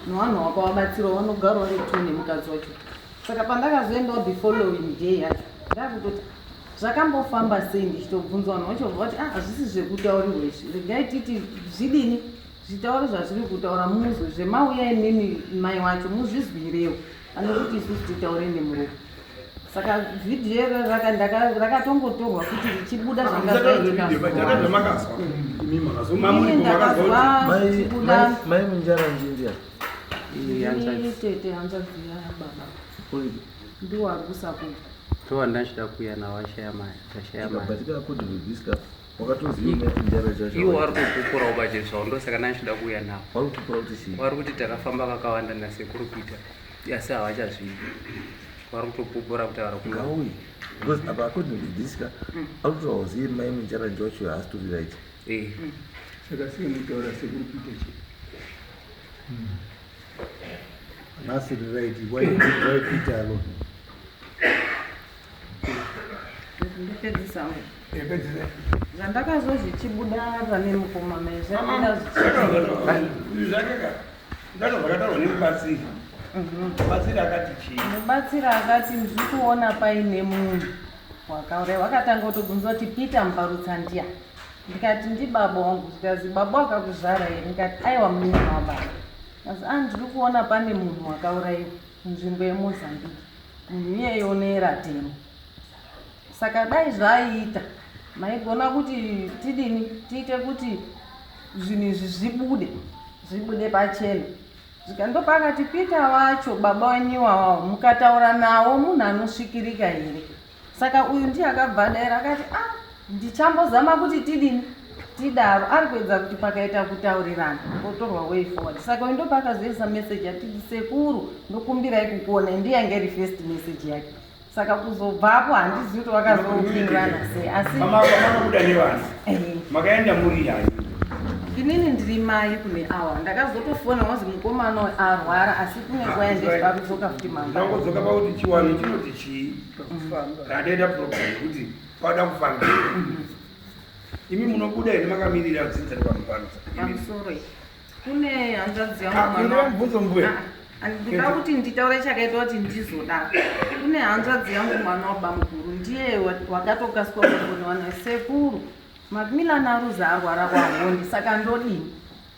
nevanhu wakavabatsirawo vanogarawo vari two nemukadzi wacho. Saka pandakazoendawo the following day yacho ndakutoti zvakambofamba sei, ndichitobvunza vanhu vacho vati ah, hazvisi zvekutaurirwa izvi, regai titi zvidini zvitaure zvazviri kutaura muzwe zvemauya imimi mai wacho muzvizwirewo pane kuti isusu titaure nemuromo. Saka vhidhiyo iro rakatongotorwa kuti richibuda zvanga zvaitika. Zvamakazwa Inini ndakazwa zvichibuda. Mai munjara njinja. Ndini tete, hanzvadzi yababa, ndiwo ari kusapota. Towa ndachida kuuya nawo ashaya mari, tashaya mari. But according to this ka wakatoziva mai munjara chacho. Iwo vari kupupurawo pachezvavo, ndosaka ndachida kuuya nawo. Vari kupupura kuti chii? Vari kuti takafamba kakawanda nasekuru Peter asi havachazvidi. Vari kutopupura kuti vari kuda. Ngauye. Because apa according to this ka ari kutaura kuzive mai munjara wacho haasi tori right. Eh. Saka sei mutaura sekuru Peter chete? Nasiri right, why Peter alone? Ndopedzisa. Zvandakazwa zvichibuda pane mukoma mai zvabuda zvichi Zvakaka ndazvakataurwa nemubatsiri. Mubatsiri akati chii? Mubatsiri akati ndiri kuona paine munhu wakauraya. Wakatanga kutobvunza kuti Peter Muparutsa ndiani, ndikati ndibaba wangu. Zvikazi baba wakakuzvara here? Ndikati aiwa, munin'ina wababa. Asi a ndiri kuona pane munhu wakaurayiwa munzvimbo yeMozambique, munhu iyeye unoera demo. Saka dai zvaiita maigona kuti tidini tiite kuti zvinhu izvi zvibude zvibude pachena. Ndopakati Peter wacho baba wenyu iwawawo mukataura nawo munhu anosvikirika here? Saka uyu ndiye akabva adaira akati ah, ndichambozama kuti tidini tidaro, ari kuedza kuti pakaita kutaurirana potorwa way forward. Saka uyu ndopakazoisa message atiti sekuru ndokumbirai kukuona, ndiye yange iri first message yake. Saka kuzobvapo handizivi kuti vakazopindurana sei asi Makabuda nevana. Makaenda muri yani. Inini ndiri mai kune awa ndakazotofona wazi mukomana uyu arwara asi kune kwaenda ndikadzoka futi mangwana. Ndinongodzoka pakuti chiwano chinoti chii. Radaita program yekuti pada kufambira. Imi munobuda here makamirira dzinza rekwamuparutsa? Pamusoro iyi. Kune hanzvadzi yangu Ah, mwana. ndinoda mubvunzo mbuya. Ah, ndinoda kuti nditaure chakaita kuti ndizodaro. Kune hanzvadzi yangu mwana wabamukuru ndiye wakatokaswa kufoniwa nasekuru. Macmillan aruza arwara kwahondi saka ndodini?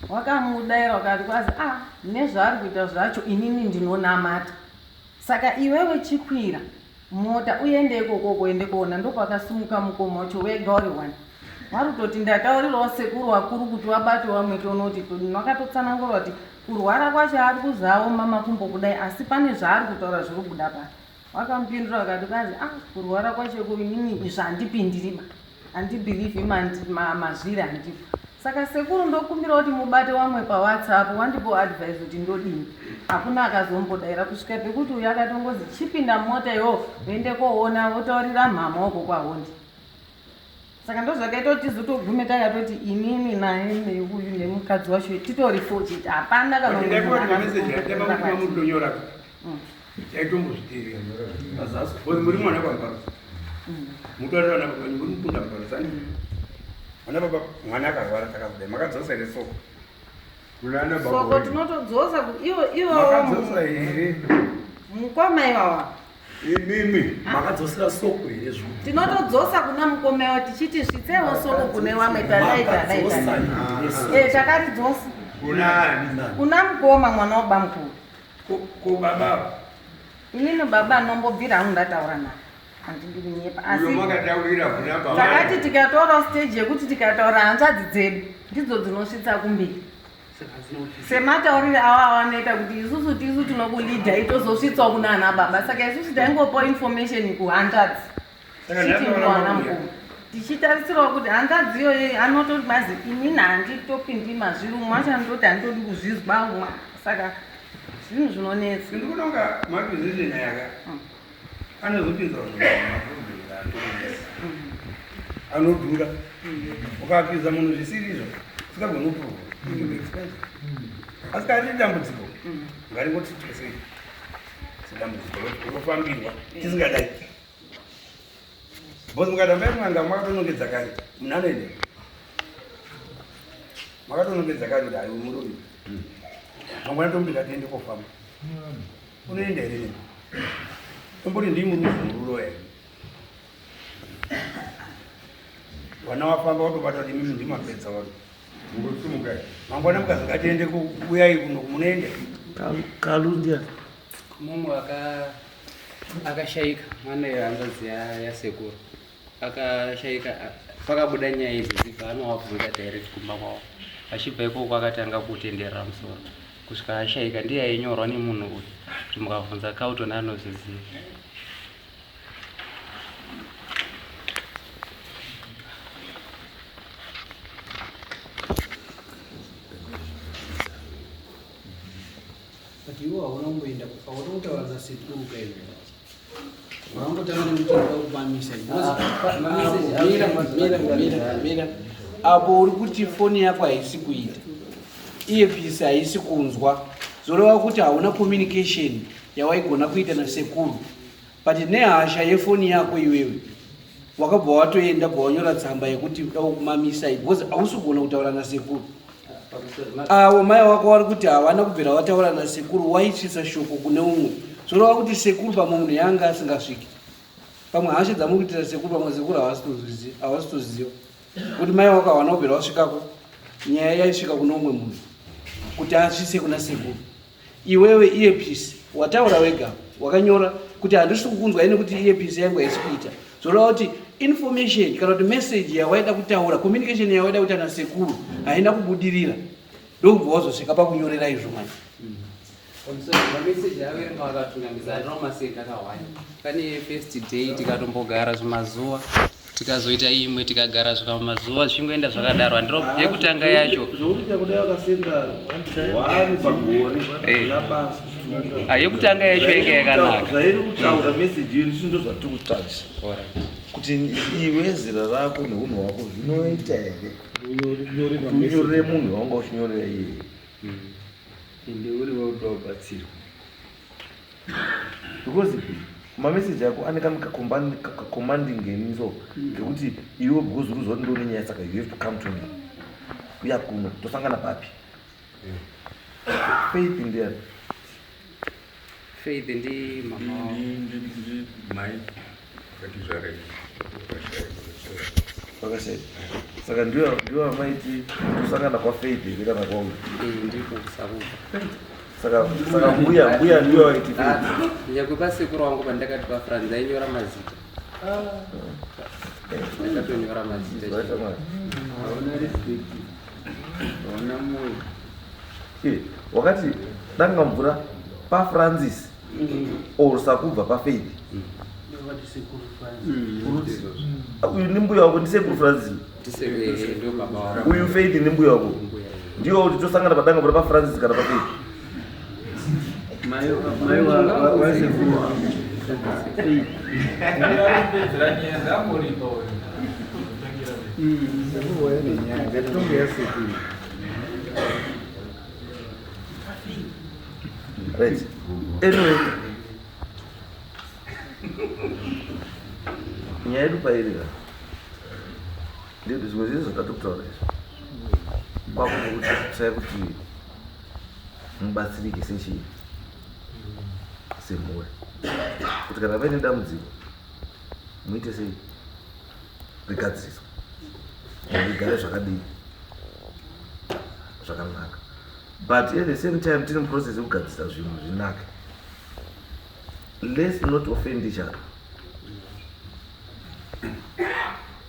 Wakamudaira wakati kwazi ah nezvaari kuita zvacho inini ndinonamata. Saka iwewe chikwira mota uende ikoko uende kuona ndopakasimuka mukoma wacho wega uri one. Vari kutoti ndataurirawo sekuru vakuru kuti vabate vamwe tonoti vakatotsanangura kuti kurwara kwacho ari kuzaoma makumbo kudai asi pane zvaari kutaura zviri kubuda pano. Vakamupindura vakati kwazi ah kurwara kwacho inini izvi handipindiriba handibhilivhi mazviri handipo. Saka sekuru ndokumbira kuti mubate wamwe paWhatsApp wandipo advice kuti ndodini. Hakuna akazombodaira kusvika pekuti uyu akatongozi chipinda mumota iwo uende koona wotaurira mhama wako kwahondi. Saka ndozvakaita kuti tizotogume takatoti inini naye neuyu nemukadzi wacho titori four chete hapana kana Ndaipa munhu kuti mameseji atamba kuti akatokutora mamutonyora. Chaitombozviteerera. Because muri mwana kwamuparutsa. Mutorera vana baba muri mukunda muparutsa. Vana baba mwana akarwara takazodai makadzosa here soko? Kunana Soko tinotodzosa kuti ivo ivo Makadzosa here? mukoma iwawa Imimi makadzosera soko here zvo? Tinotodzosa kuna mukoma iwa tichiti svitsewo soko kune vamwe tadai tadai tadai. Eh takaridzosa. Kunani? Kuna mukoma mwana wabamukuru. Ko baba? Inini baba anombobvira hangu ndataura naye. Handidi kunyepa asi Uyo makataurira kuna baba. takati tikatora stage yekuti tikataura hanzvadzi dzedu ndidzo dzinosvitsa kumberi. Semataurire awa awanoita kuti isusu tisu tinokulidha itozosvitsawo kuna ana baba saka isusu taingopawo information kuhanzvadzi. Saka Tichiti ndataura mwana mabuya. mukuru. Tichitarisirawo kuti hanzvadzi iyoyo anototi mazi inini handitopindi mazviri umwe acho anototi handitodi kuzvizwa umwe saka zvinhu zvinonetsa. Ndikuona kunga maacquisition aya anozopinza vanhu mumaproblems anodhura. Ukaakwiza munhu zvisiri izvo usingagoni kuprova. It will be expensive. Asi kana riri dambudziko ngaringoti twesei sedambudziko rinofambirwa tisingadai. Because mukatamba mwanga makatonongedza kare munhu anoenda. Makatonongedza kare kuti hayi murume. Mangwana tomuti ngatiende kofamba. Unoenda here nini? Tomboti ndii murume murulo here? Vana wafamba watobata kuti imimi ndimapedza wanu. Ngosimuka. Mangwana mukazi ngatiende uyai kuno munoenda. Kalundia. Mumwe akashaika mwana yehanzvadzi yasekuru akashaika pakabuda nyaya idzi dzibva anovabvunza direct kumba kwavo achibva ikoko akatanga kutenderera musoro kusvika ashaika ndiye ainyorwa nemunhu uyu kuti mukabvunza Carlton anozviziva. But iwe hauna kumboenda, hauna kutaura nasekuru kaiwe. Wakangotanga nekuti unoda kumamisa. Mira, mira, mira, mira. Apo uri kuti foni yako haisi kuita. Earpiece haisi kunzwa. Zoreva kuti hauna communication yawaigona kuita nasekuru. But nehasha yefoni yako iwewe wakabva watoenda bva wanyora tsamba yekuti uda kumamisa because hausi kugona kutaura nasekuru. Avo mai wako vari kuti havana kubvira vataura nasekuru, waisvitsa shoko kune umwe. Zvoreva kuti sekuru pamwe munhu yanga asingasviki. Pamwe hasha dzamuri kuitira sekuru, pamwe sekuru havasitoziva kuti mai wako havana kubvira vasvikako. Nyaya yaisvika kune umwe munhu kuti asvitse kuna sekuru. Iwewe earpiece wataura wega wakanyora kuti handisi kukunzwa ini kuti earpiece yangu haisi kuita. Zvoreva kuti information kana kuti message yawaida kutaura, communication yawaida kuita nasekuru haina kubudirira. Ndokubva wazosvika pakunyorera izvo manje. Mameseji averenga vakatungamidza handina kumasenda akawanda. Pane first day tikatombogara zvimazuva tikazoita imwe tikagara zvika mazuva zvichingoenda zvakadaro handiro yekutanga yacho. Zvokuti kudai wakasenda One pagore Eh. basa. Ah, yekutanga yacho yanga yakanaka. Zvairi kutaura message yedu isu ndozvatiri kutsvaga kuti iwe zera rako neunhu hwako zvinoita here kuti unyorere munhu wanga uchinyorera iyeye. Ende uri wauda kubatsirwa. Because mameseji ako ane kacommanding eni so kekuti iwe because uri kuziva kuti ndone nyaya saka you have to come to me uya kuno tosangana papi. Faith ndiyani? Faith ndi mama wangu. Mai vakatizvara. Vakashaya. Saka ndiyo amaiti tosangana kwaFaith here kana kwauyu? Ndiko kusakufa. Saka mbuya ndiyo vaiti Faith. Nyangwe pasekuru wangu pandakati paFrance ainyora mazita. Ndakatonyora mazita. Hauna respect. Hauna moyo. Wakati danga mvura paFrancis or sakubva paFaith. Uyu ndi mbuya wako ndisekuru Francis. Ndio baba wangu. Uyu Faith ndi mbuya wako. Ndiyo kuti tosangana padanga mvura paFrancis kana paFaith. Mai wasekuru. Sekuru waine nyaya ngatinonge yasekuru. Right. Anyway. Nyaya yedu pairi ka. Ndikuti zvimwe zvese zvatatokutaura izvi. Kwako kuti tsvai kuti mubatsirike sechii semhuri. Kuti kana paine dambudziko muite sei rigadziriswe. Rigare zvakadii zvakanaka. But at the same time tiri muprocess yekugadzirisa zvinhu zvinake. Let's not offend each other.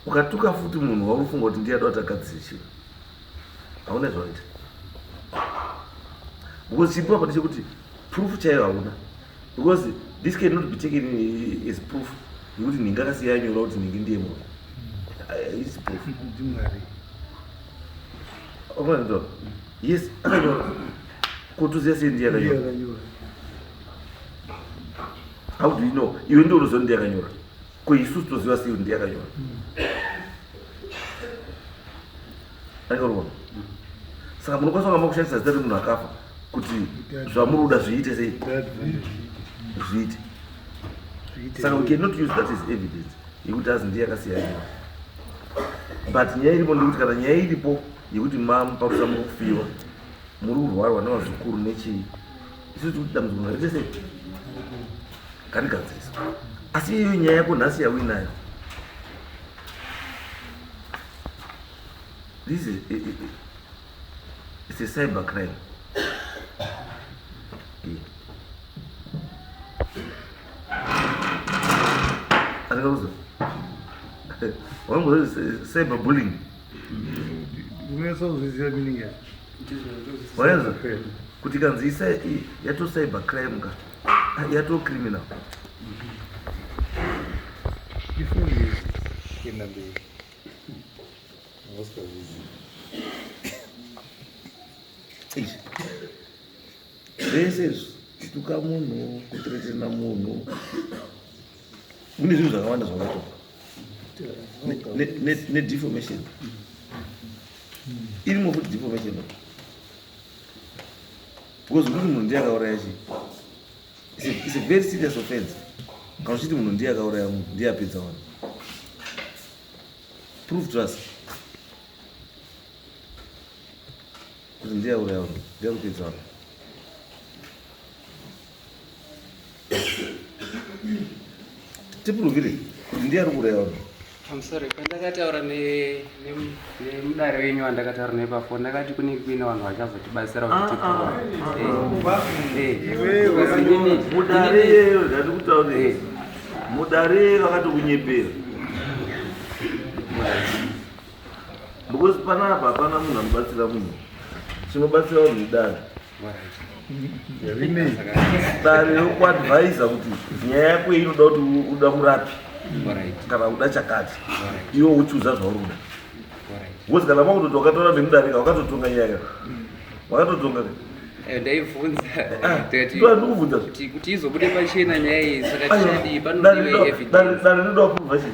Ukatuka futi munhu wauri kufunga kuti ndiye ada kuti agadzire chinhu, hauna zvawaita. Because chiripo apa ndechekuti proof chaiyo hauna. Because this cannot be taken as proof yekuti nhingi akasiya anyora kuti nhingi ndiye munhu. It's proof. Ndimwari. Unoona? Yes, akanyora. Kutuziya sei ndiye akanyora? How do you know? Iwe ndiwe unoziva ndiye akanyora. Ko isusu toziva sei ndiye akanyora? Akanyora. Saka munokwanisa kunga makushandisa zita remunhu akafa kuti zvamuri kuda zviite sei? Zviite. Saka we cannot use that as evidence yekuti azi ndiye akasiya anyora. But nyaya iripo ndekuti kana nyaya iripo yekuti mamuparusa muri kufiwa muri kurwarwa nevazukuru nechii, isusu tiri kuti dambudziko ngariite sei ngarigadziriswe. Asi iyoyo nyaya yako nhasi yauinayo, this is it's a cyber crime. Andikakuza wambozi cyber bullying. Unonyatsa kuzviziva meaning yacho. Waenza kuti kanzi isa yato cyber crime ka yato criminal. Ifundise kuenda mberi. Vasikazvizivi. Izvi zvese izvi kutuka munhu, kuthreatena munhu, mune zvinhu zvakawanda zvakaitwa nedeformation irimo futi deformation, because kuti munhu ndiye akauraya chii, it's a very serious offense. Kana uchiti munhu ndiye akauraya munhu, ndiye apedza vanhu, prove to us kuti ndiye auraya vanhu, ndiye akupedza vanhu. Tipuruvire kuti ndiye ari kuuraya vanhu. I'm sorry, pandakataura nemudare wenyu wandakataura naye pafoni, ndakati kunenge kuine vanhu vachazotibatsira kuti Mudare iyeyo ndati mudare vakatokunyepera, because panapa hapana munhu anobatsira munhu. Chinobatsira vanhu idare, dare rokuadvhaisa kuti nyaya yako iyi inoda kuti uda murapi kana uda chakati, iwe uchuza zvauri kuda. Because kana makutoti wakataura nemudarika, wakatotonga nyaya, wakatotonga. Ndaibvunza ndikati ndikubvunza kuti izobude pachena nyaya iyi, saka tichadii? Panodiwa evidence. Dare rinoda kupuruvha chii?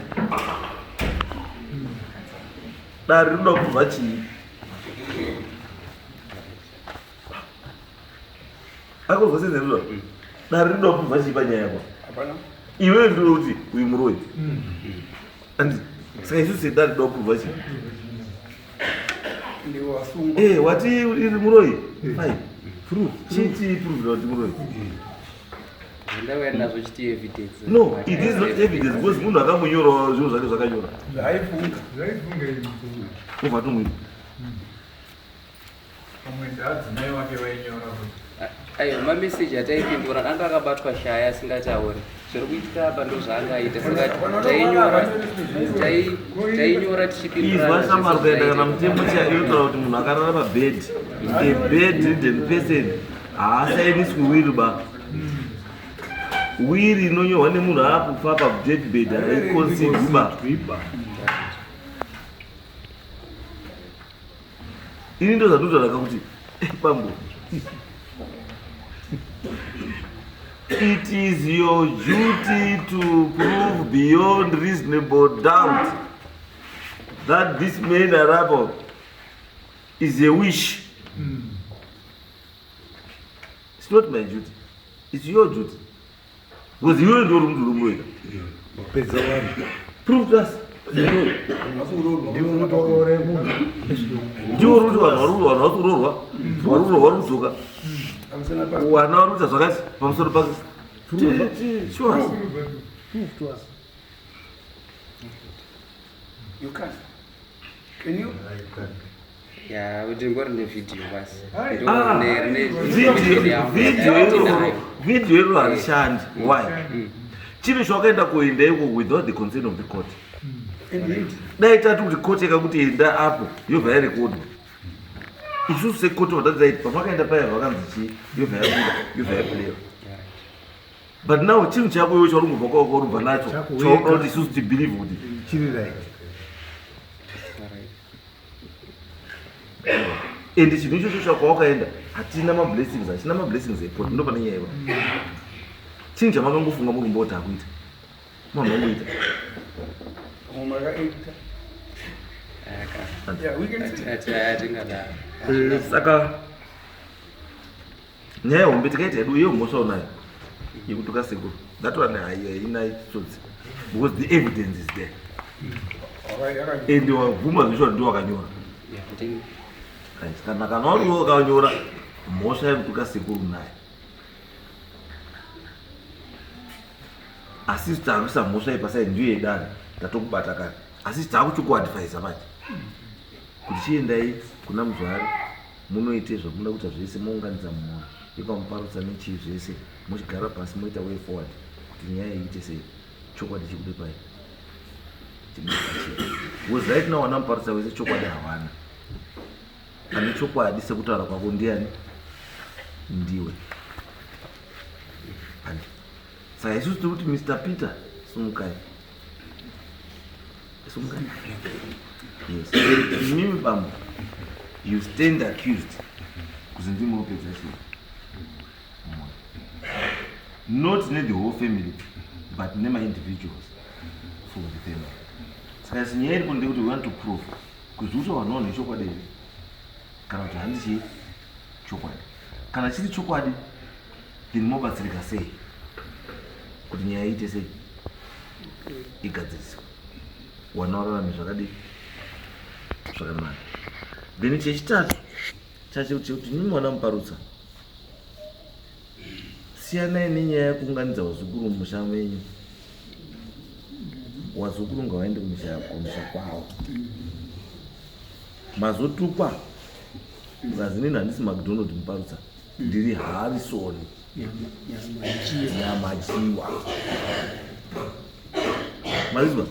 Dare rinoda kupuruvha chii? Akozwa senzerura, dare rinoda kupuruvha chii panyaya yako? Iwewe ndinoda kuti uyu muroyi, andi saka isusu sedare rinoda kupuruvha chii? Eh, wati iri muroyi, fine, proof chii? Proof kuti muroyi. Ndauya nazvo chiti evidence. No, it is not evidence, because munhu akamunyorawo zvinhu zvake zvakanyora. Zvaifunga, zvaifunga izvi. Ubva tomuita. Pamwe ndaadzimai wake vainyora kuti. Aiwa, mameseji ataipindura anga akabatwa shaya asingatauri zviri kuitika apa, ndo zvaangaita. Saka tainyora, tainyora tichipindurana. Izwa shamwari, kuenda kana mutemo inotaura kuti munhu akarara pabed, a bed ridden person haasainiswi will ba. Will inonyorwa nemunhu aakufa padeathbed haiconsiderwi ba. Ini ndo zvandinotaura kuti bambo, it is your duty to prove beyond reasonable doubt that this man arabo is a witch. It's not my duty, it's your duty, because iwewe ndiwo uri munhu uri muroyi. Wapedza vanhu. Prove to us. Ndiwe unoti wakauraya munhu. Ndiwo uri kuti vanhu vari vanhu vari kuroorwa, vari kuroorwa, vari kudzoka, wana vari kuita zvakati pamusoro pake. Show us. Prove to us. You can't. Can you? Ya, kuti ngori nevhidhiyo basi. Ah, video iro harishandi. Why? Chinhu chawakaenda kuenda iko without the consent of the court. Dai tati kuti court yakakuti enda apo, yobva yarekodwa. Isusu secourt vatati pamakaenda paya vakanzi chii, yobva yabuda, yobva yapulewa. But now chinhu chako iwe chauri kubva kwaurubva nacho, chaunoda kuti isusu tibelieve kuti chiri right. Ende chinhu ichocho chakwawakaenda hatina mablessings, hatina mablessings ecourt. Ndo pane nyaya iva. Chinhu chamakangofunga murumba kuti akuita manongoita. Makaita. Yeah, we can see. Atingadaro. Saka nyaya hombe tikaita yedu iyo mhosva unayo yekutuka sekuru, that one haina tsotsi, because the evidence is there and wabvuma zvisho ndiwo wakanyora. Right. Kana wariwo wakanyora, mhosva yekutuka sekuru nayo, asi takuisa mhosva yepasai ndiyo yedare, tatokubata kare, asi takuchikuadvisa manje kuti chiendai kuna muzvari, munoite zvamunoda kuita zvese, mounganidza mhuri yekwamuparutsa nechii zvese, muchigara pasi, moita way forward kuti nyaya iite sei, chokwadi chibude pai, chibude pachena, because right now wana muparutsa wese chokwadi hawana. Ane chokwadi sekutaura kwako ndiani? Ndiwe. Andi. Saka isusu tiri kuti, Mr Peter, sumukai, sumukai. Yes, imimi bambo, you stand accused kuzi ndimurupedza chii, not ne the whole family but nema-individuals from the family. Saka isi nyaya iripo ndekuti we want to prove kuti kuti vanhu vanhu ichokwadi here kana kuti handi chii chokwadi. Kana chiri chokwadi, then mobatsirika sei kuti nyaya iite sei, igadziriswe, wana wararame zvakadii, zvakanaka. Then chechitatu chacho chekuti mimi mwana muparutsa, siyanai nenyaya yekuunganidza vazukuru mumusha menyu. Wazukuru ngavaende kumusha kwavo. Mazotukwa mukazi, nini handisi McDonald muparutsa, ndiri Harrison Nyamajiwa. Mazizwa?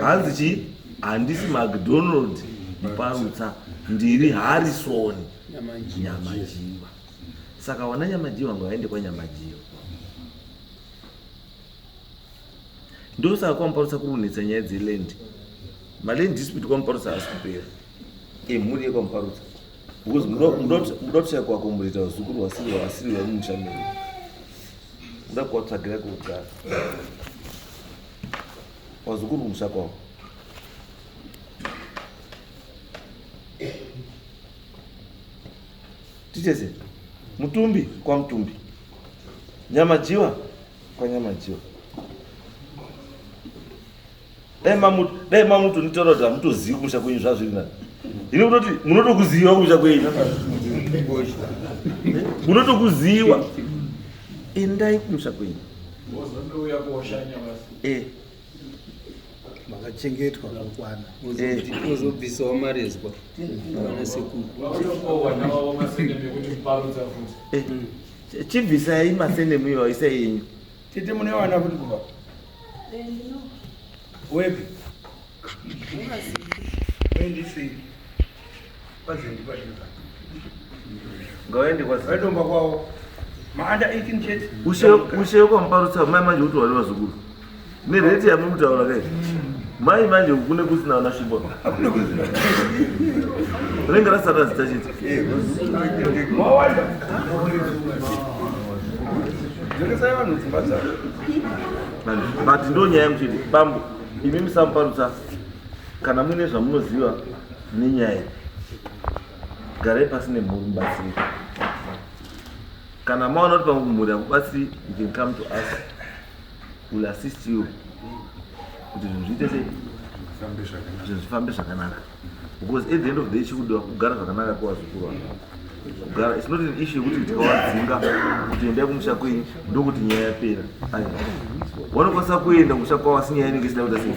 Hanzi chii? Handisi McDonald muparutsa, ndiri Harrison Nyamajiwa. Saka wana Nyamajiwa ngavaende kwaNyamajiwa. Ndosaka kwamuparutsa kuri kunetsa nyaya dzeland, maland dispute kwamuparutsa haasi kupera, emhuri yekwamuparutsa. Because muda kushaya kuakomboreta vazukuru vasiri vasiri vemumusha menyu. Muda kuvatsvagira kwekugara. Vazukuru kumusha kwavo. Tichese. Mutumbi kwamutumbi. Nyamajiwa kwanyamajiwa. Dai mamutu dai mamutu nditaura kuti hamutozivi kumusha kwenyu zvazviri nani. Ini kutoti munotokuziva kumusha kwenyu. Munotokuziva. Endai kumusha kwenyu. Wozondouya koshanya basi. Eh. Makachengetwa kukwana. Ozobvisawo marezwa vana sekuru. Wakutopuwa vana vavo maseneme kuti muparudza futi. Eh. Chibvisai masenemu iwayo isai yenyu. Tete mune vana futi kuba. Wepi? Wendisi. Pazindi pasvika. Ngawaende kwazi. Vaitomba kwavo. Maanda 18 chete. Ushe ushe kwamuparutsa mai manje kuti wari vazukuru. Nereti yamuri kutaura kai. Mai manje kune kusina vana svimbo. Hakuna kusina. Rinenge rasara zita chete. Mawanda. Dzokesai vanhu dzimba dzavo. But ndo nyaya yemuchiti bambo imi musamuparutsa kana muine zvamunoziva nenyaya iyi garai pasi nemhuri mubatsirike kana maona kuti pamwe mhuri hakubatsiri you can come to us will assist you kuti zvinhu zviite sei zvinhu zvifambe zvakanaka because at the end of the day chikudiwa kugara zvakanaka kwevazukuru ava kugara it's not an issue yekuti tikawadzinga kuti endai kumusha kwenyu ndokuti nyaya yapera aiwa vanokwanisa kuenda kumusha kwavo asi nyaya inenge isina kuita sei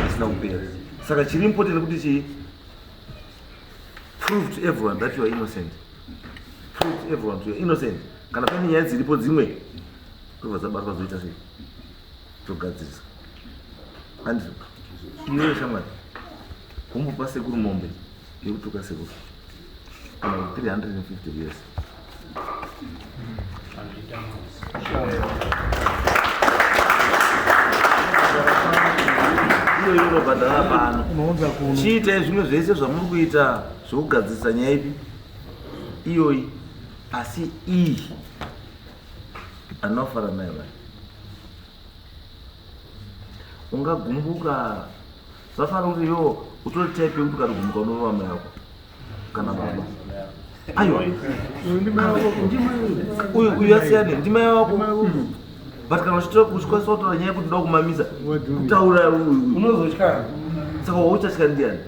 isina kupera saka chiri important kuti chii prove to everyone that you are innocent prove to everyone to you are innocent kana pane nyaya dziripo dzimwe ndobva dzabatwa dzoita sei togadzirisa andizvo iwewe shamwari kumbopa sekuru mombe yekutuka sekuru kana 350 years iyo inobhadhara pano chiitai zvimwe zvese zvamuri kuita zvokugadzirisa nyaya ipi iyoyi asi iyi anofara nayo vai ungagumbuka zvafanira kuti yo utori type yekuti ukatogumbuka unorova mai ako kana baba aiwa uyu uyu asiyane ndimai wako but kana uchikwanisa kutaura nyaya yekuti ndoda kumamisa kutaura uyu Unozotya. saka wauchatya ndiani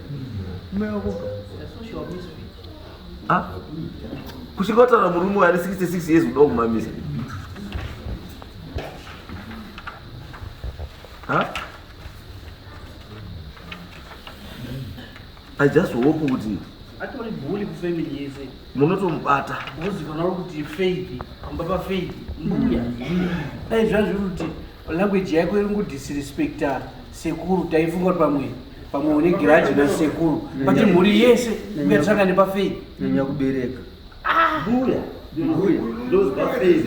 Ah? kusvika wataura murume uyu ane 66 years kuda kumamisa Ha? I just hope kuti Atori bully kufamily yese. munotomubata Wozikanwa kuti Faith, pamba paFaith, mbuya. Dai zvazviri kuti language yako iri kudisrespecta sekuru taifunga kuti pamwe pamwe une grudge nasekuru but mhuri yese ukatsvaka nepaFaith. Nyanya kubereka. Mbuya. Mbuya. Ndoziva Faith.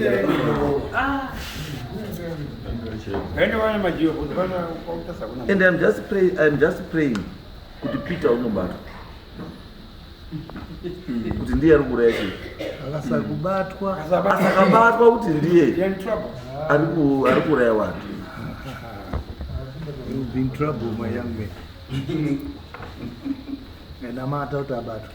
Vaende vana majiwa kuti vana kwautasa kuna. And I'm just praying kuti Peter unobatwa. Kuti ndiye ari kuuraya chii. Akasakubatwa. Asakabatwa kuti ndiye You're in trouble. ari ari kuuraya vanhu. You'll be in trouble, my young man. Namata kuti abatwe.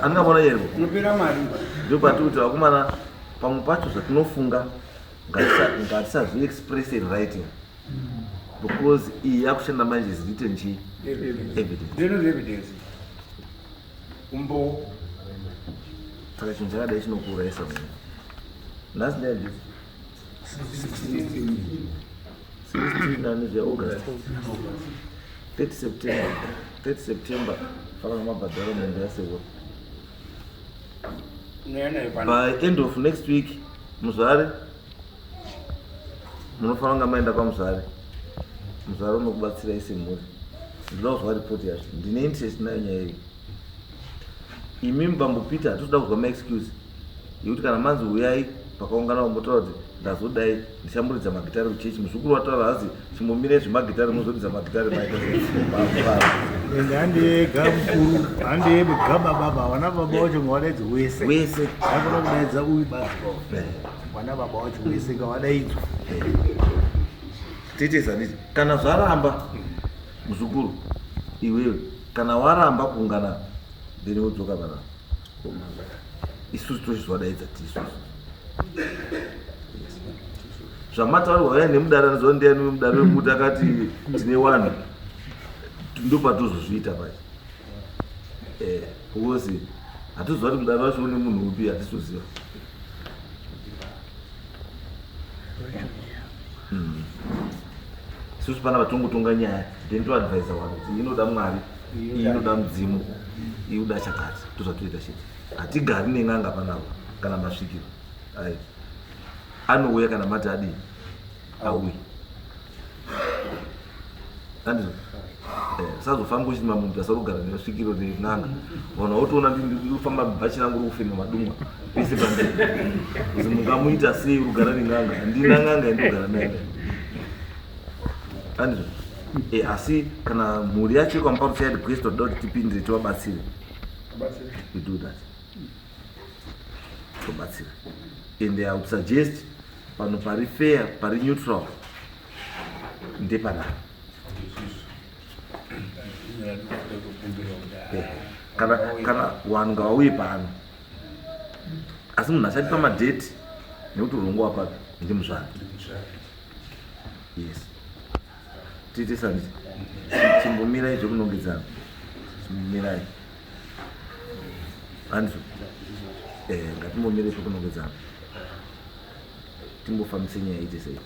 Andingamona yerwo. Unopera mari. Ndopati kuti vakomana pamwe pacho zvatinofunga ngatisazviexpress in writing because iyi yakushanda manje is written chii evidence. Ndinozi evidence. Umbo. Saka chinhu chakadai chinokuurayisa munhu. Nhasi ndeyandisi 16 nani zveAugust 30 September 30 September fanira mabhadharo mombe yasekuru. Unoya nayo pano. By end of next week muzvare munofanira kunge maenda kwamuzvare muzvare unokubatsirai semhuri ndinoda kuzwa ripoti yacho ndine interest nayo nyaya iyi imi bambo Peter hatitoda kuzwa maexcuse yekuti kana manzi uyai Pakaungana vambotaura kuti ndazodai ndichamboridza magitare kuchechi. Muzukuru wataura hazi chimbomirai zvemagitare muzoridza magitare maita ende handiyega mukuru handiyega baba vana baba wacho ngavadaidzwe wese wese akona kudaidza uyu bazi vana baba wacho wese ngavadaidzwe. Tiite sanditi kana zvaramba muzukuru iwewe kana waramba kuungana then wodzoka panapa isusu tochizwadaidza tiisusu zvamataurwa vaya nemudare anoziva ndiani wemudare wemuti akati tine wanhu ndopatozozviita pacho because hatiziva kuti mudare wacho une munhu upi hatitoziva. Isusu pana vatongotonga nyaya then toadvisa vanhu kuti inoda Mwari, iyi inoda mudzimu, iyi inoda chakati, ndozvatoita chete. Hatigari nen'anga panapa kana masvikiro ai anouya kana mati adii auyi andizvo sazofamba uchiti mamunhu asarugara nesvikiro nen'anga vanhu vautoona ndikufamba bhachi rangu rikufema madumwa pese pamberi kuzi mungamuita sei rugara nen'anga handina n'anga yandogara nayo andizvo. Asi kana mhuri yacho yekwaMuparutsa yarequest toda kuti tipindire tivabatsire, we do that, tobatsira. And I would suggest pano pari fair, pari neutral ndepanapa. Kana vanhu ngavauye pano asi munhu asati pamadheti nekuti urongwa wapapi ndimuzvana. Yes, tiite sanditi chimbomirai zvekunongedzana, chimbomirai andizvo. Ngatimbomirai zvekunongedzana timbofambise nyaya ite sei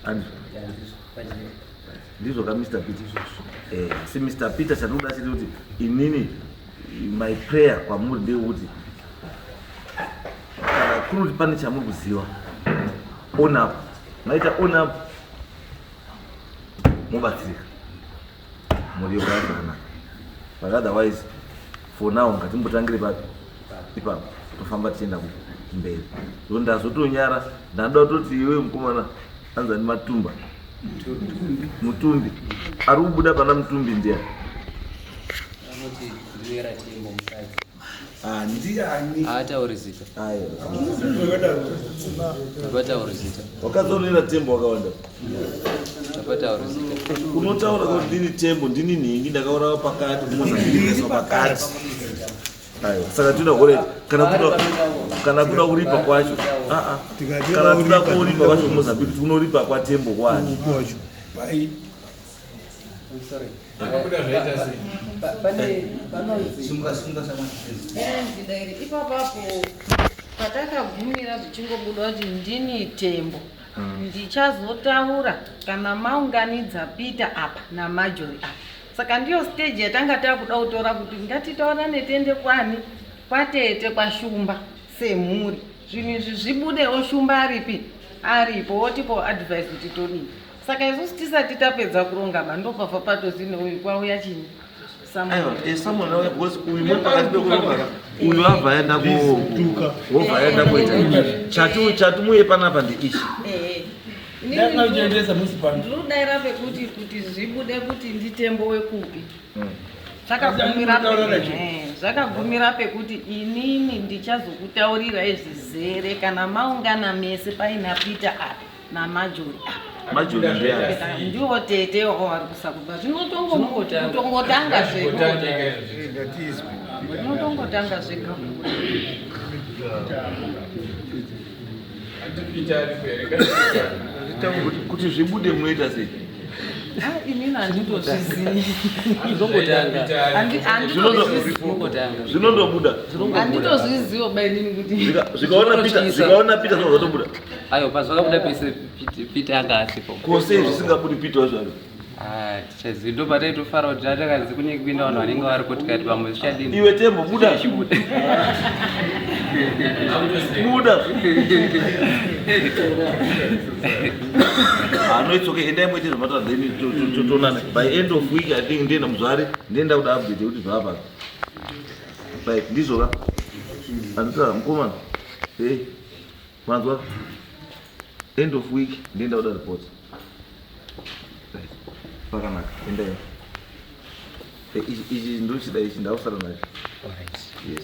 andizvo. Ndizvo ka Mr Peter. Asi Mr Peter chandinoda chete kuti inini my prayer kwamuri ndeyekuti kana kuri kuti pane chamuri kuziva, own up. Maita own up mobatsirika mhuri yogara zvakanaka, but otherwise for now ngatimbotangire papi ipapo tofamba tichienda kumberi. So ndazotonyara ndanoda kutoti iwe mukomana anzani Matumba Mutumbi ari kubuda pana Mutumbi ndiani? Anoti ndinoera Tembo mukadzi. Ndiani? Haatauri zita. Hapatauri zita. Wakazonoera Tembo wakawanda. Hapatauri zita. Unotaura kuti ndini Tembo, ndini nhingi, ndakaurawa pakati kuMozambique pakati. Aiwa, saka tinoda kuona kana kuda kuripa kwacho. Ah, ah. Kana kuda kuripa kwacho kuMozambique tinoripa kwaTembo kwani? Pai. Sorry. Pane panonzi Nzidairi ipapapo patakagumira zvichingobuda kuti ndini Tembo, ndichazotaura kana maunganidza Peter apa naMajori apa. Saka ndiyo stage yatanga takuda kutora kuti ngatitaurane tiende kwani kwatete kwaShumba semhuri zvinhu izvi zvibudewo. Shumba aripi? Aripo wotipo advice kuti todii. Saka isusu tisati tapedza kuronga ba ndopabva patozine uyu kwauya chini. Aiwa, Samuel auya because uyu muri pakati pekuronga uyu abva aenda wobva aenda kuita chati muye panapa ndeichi. Ndakakuendesa musi pano. Ndinodaira pekuti kuti zvibude kuti ndiTembo wekupi. Ndinotaura nacho. Zvakagumira pekuti inini ndichazokutaurirai zvizere kana maungana mese paina Peter apa naMajori apa. Majori ndiani? Ndiwo tete wako vari kusakubva zvinotongotanga zvega, zvinotongotanga zvega. Kuti zvibude munoita sei? Ah, inini handitozvizivi. Zvinongotanga. Handitozvizivi. Zvinondobuda. Handitozvizivo ba inini kuti Zvikaona Peter, zvikaona Peter zvinobva zvatobuda. Ayo, pazvakabuda pese Peter anga asipo. Kose zvisingabudi Peter wacho ari. Ah, tichazivi ndo pataitofara kuti tatakanzi kunenge kuenda vanhu vanenge vari kuti pamwe zvichadini. Iwe Tembo, buda. Chibuda. Buda. Ah, no, it's okay. Endai muite zvamataura then toonana. By end of week I think ndienda muzvari, ndienda kuda update yekuti zvava. Right, ndizvo ka? Anditaura mukomana. Hey, manzwa end of week ndienda kuda report. Right. Pakanaka, endai. Eh, ichi ndochida ichi ndakusara nacho. Yes.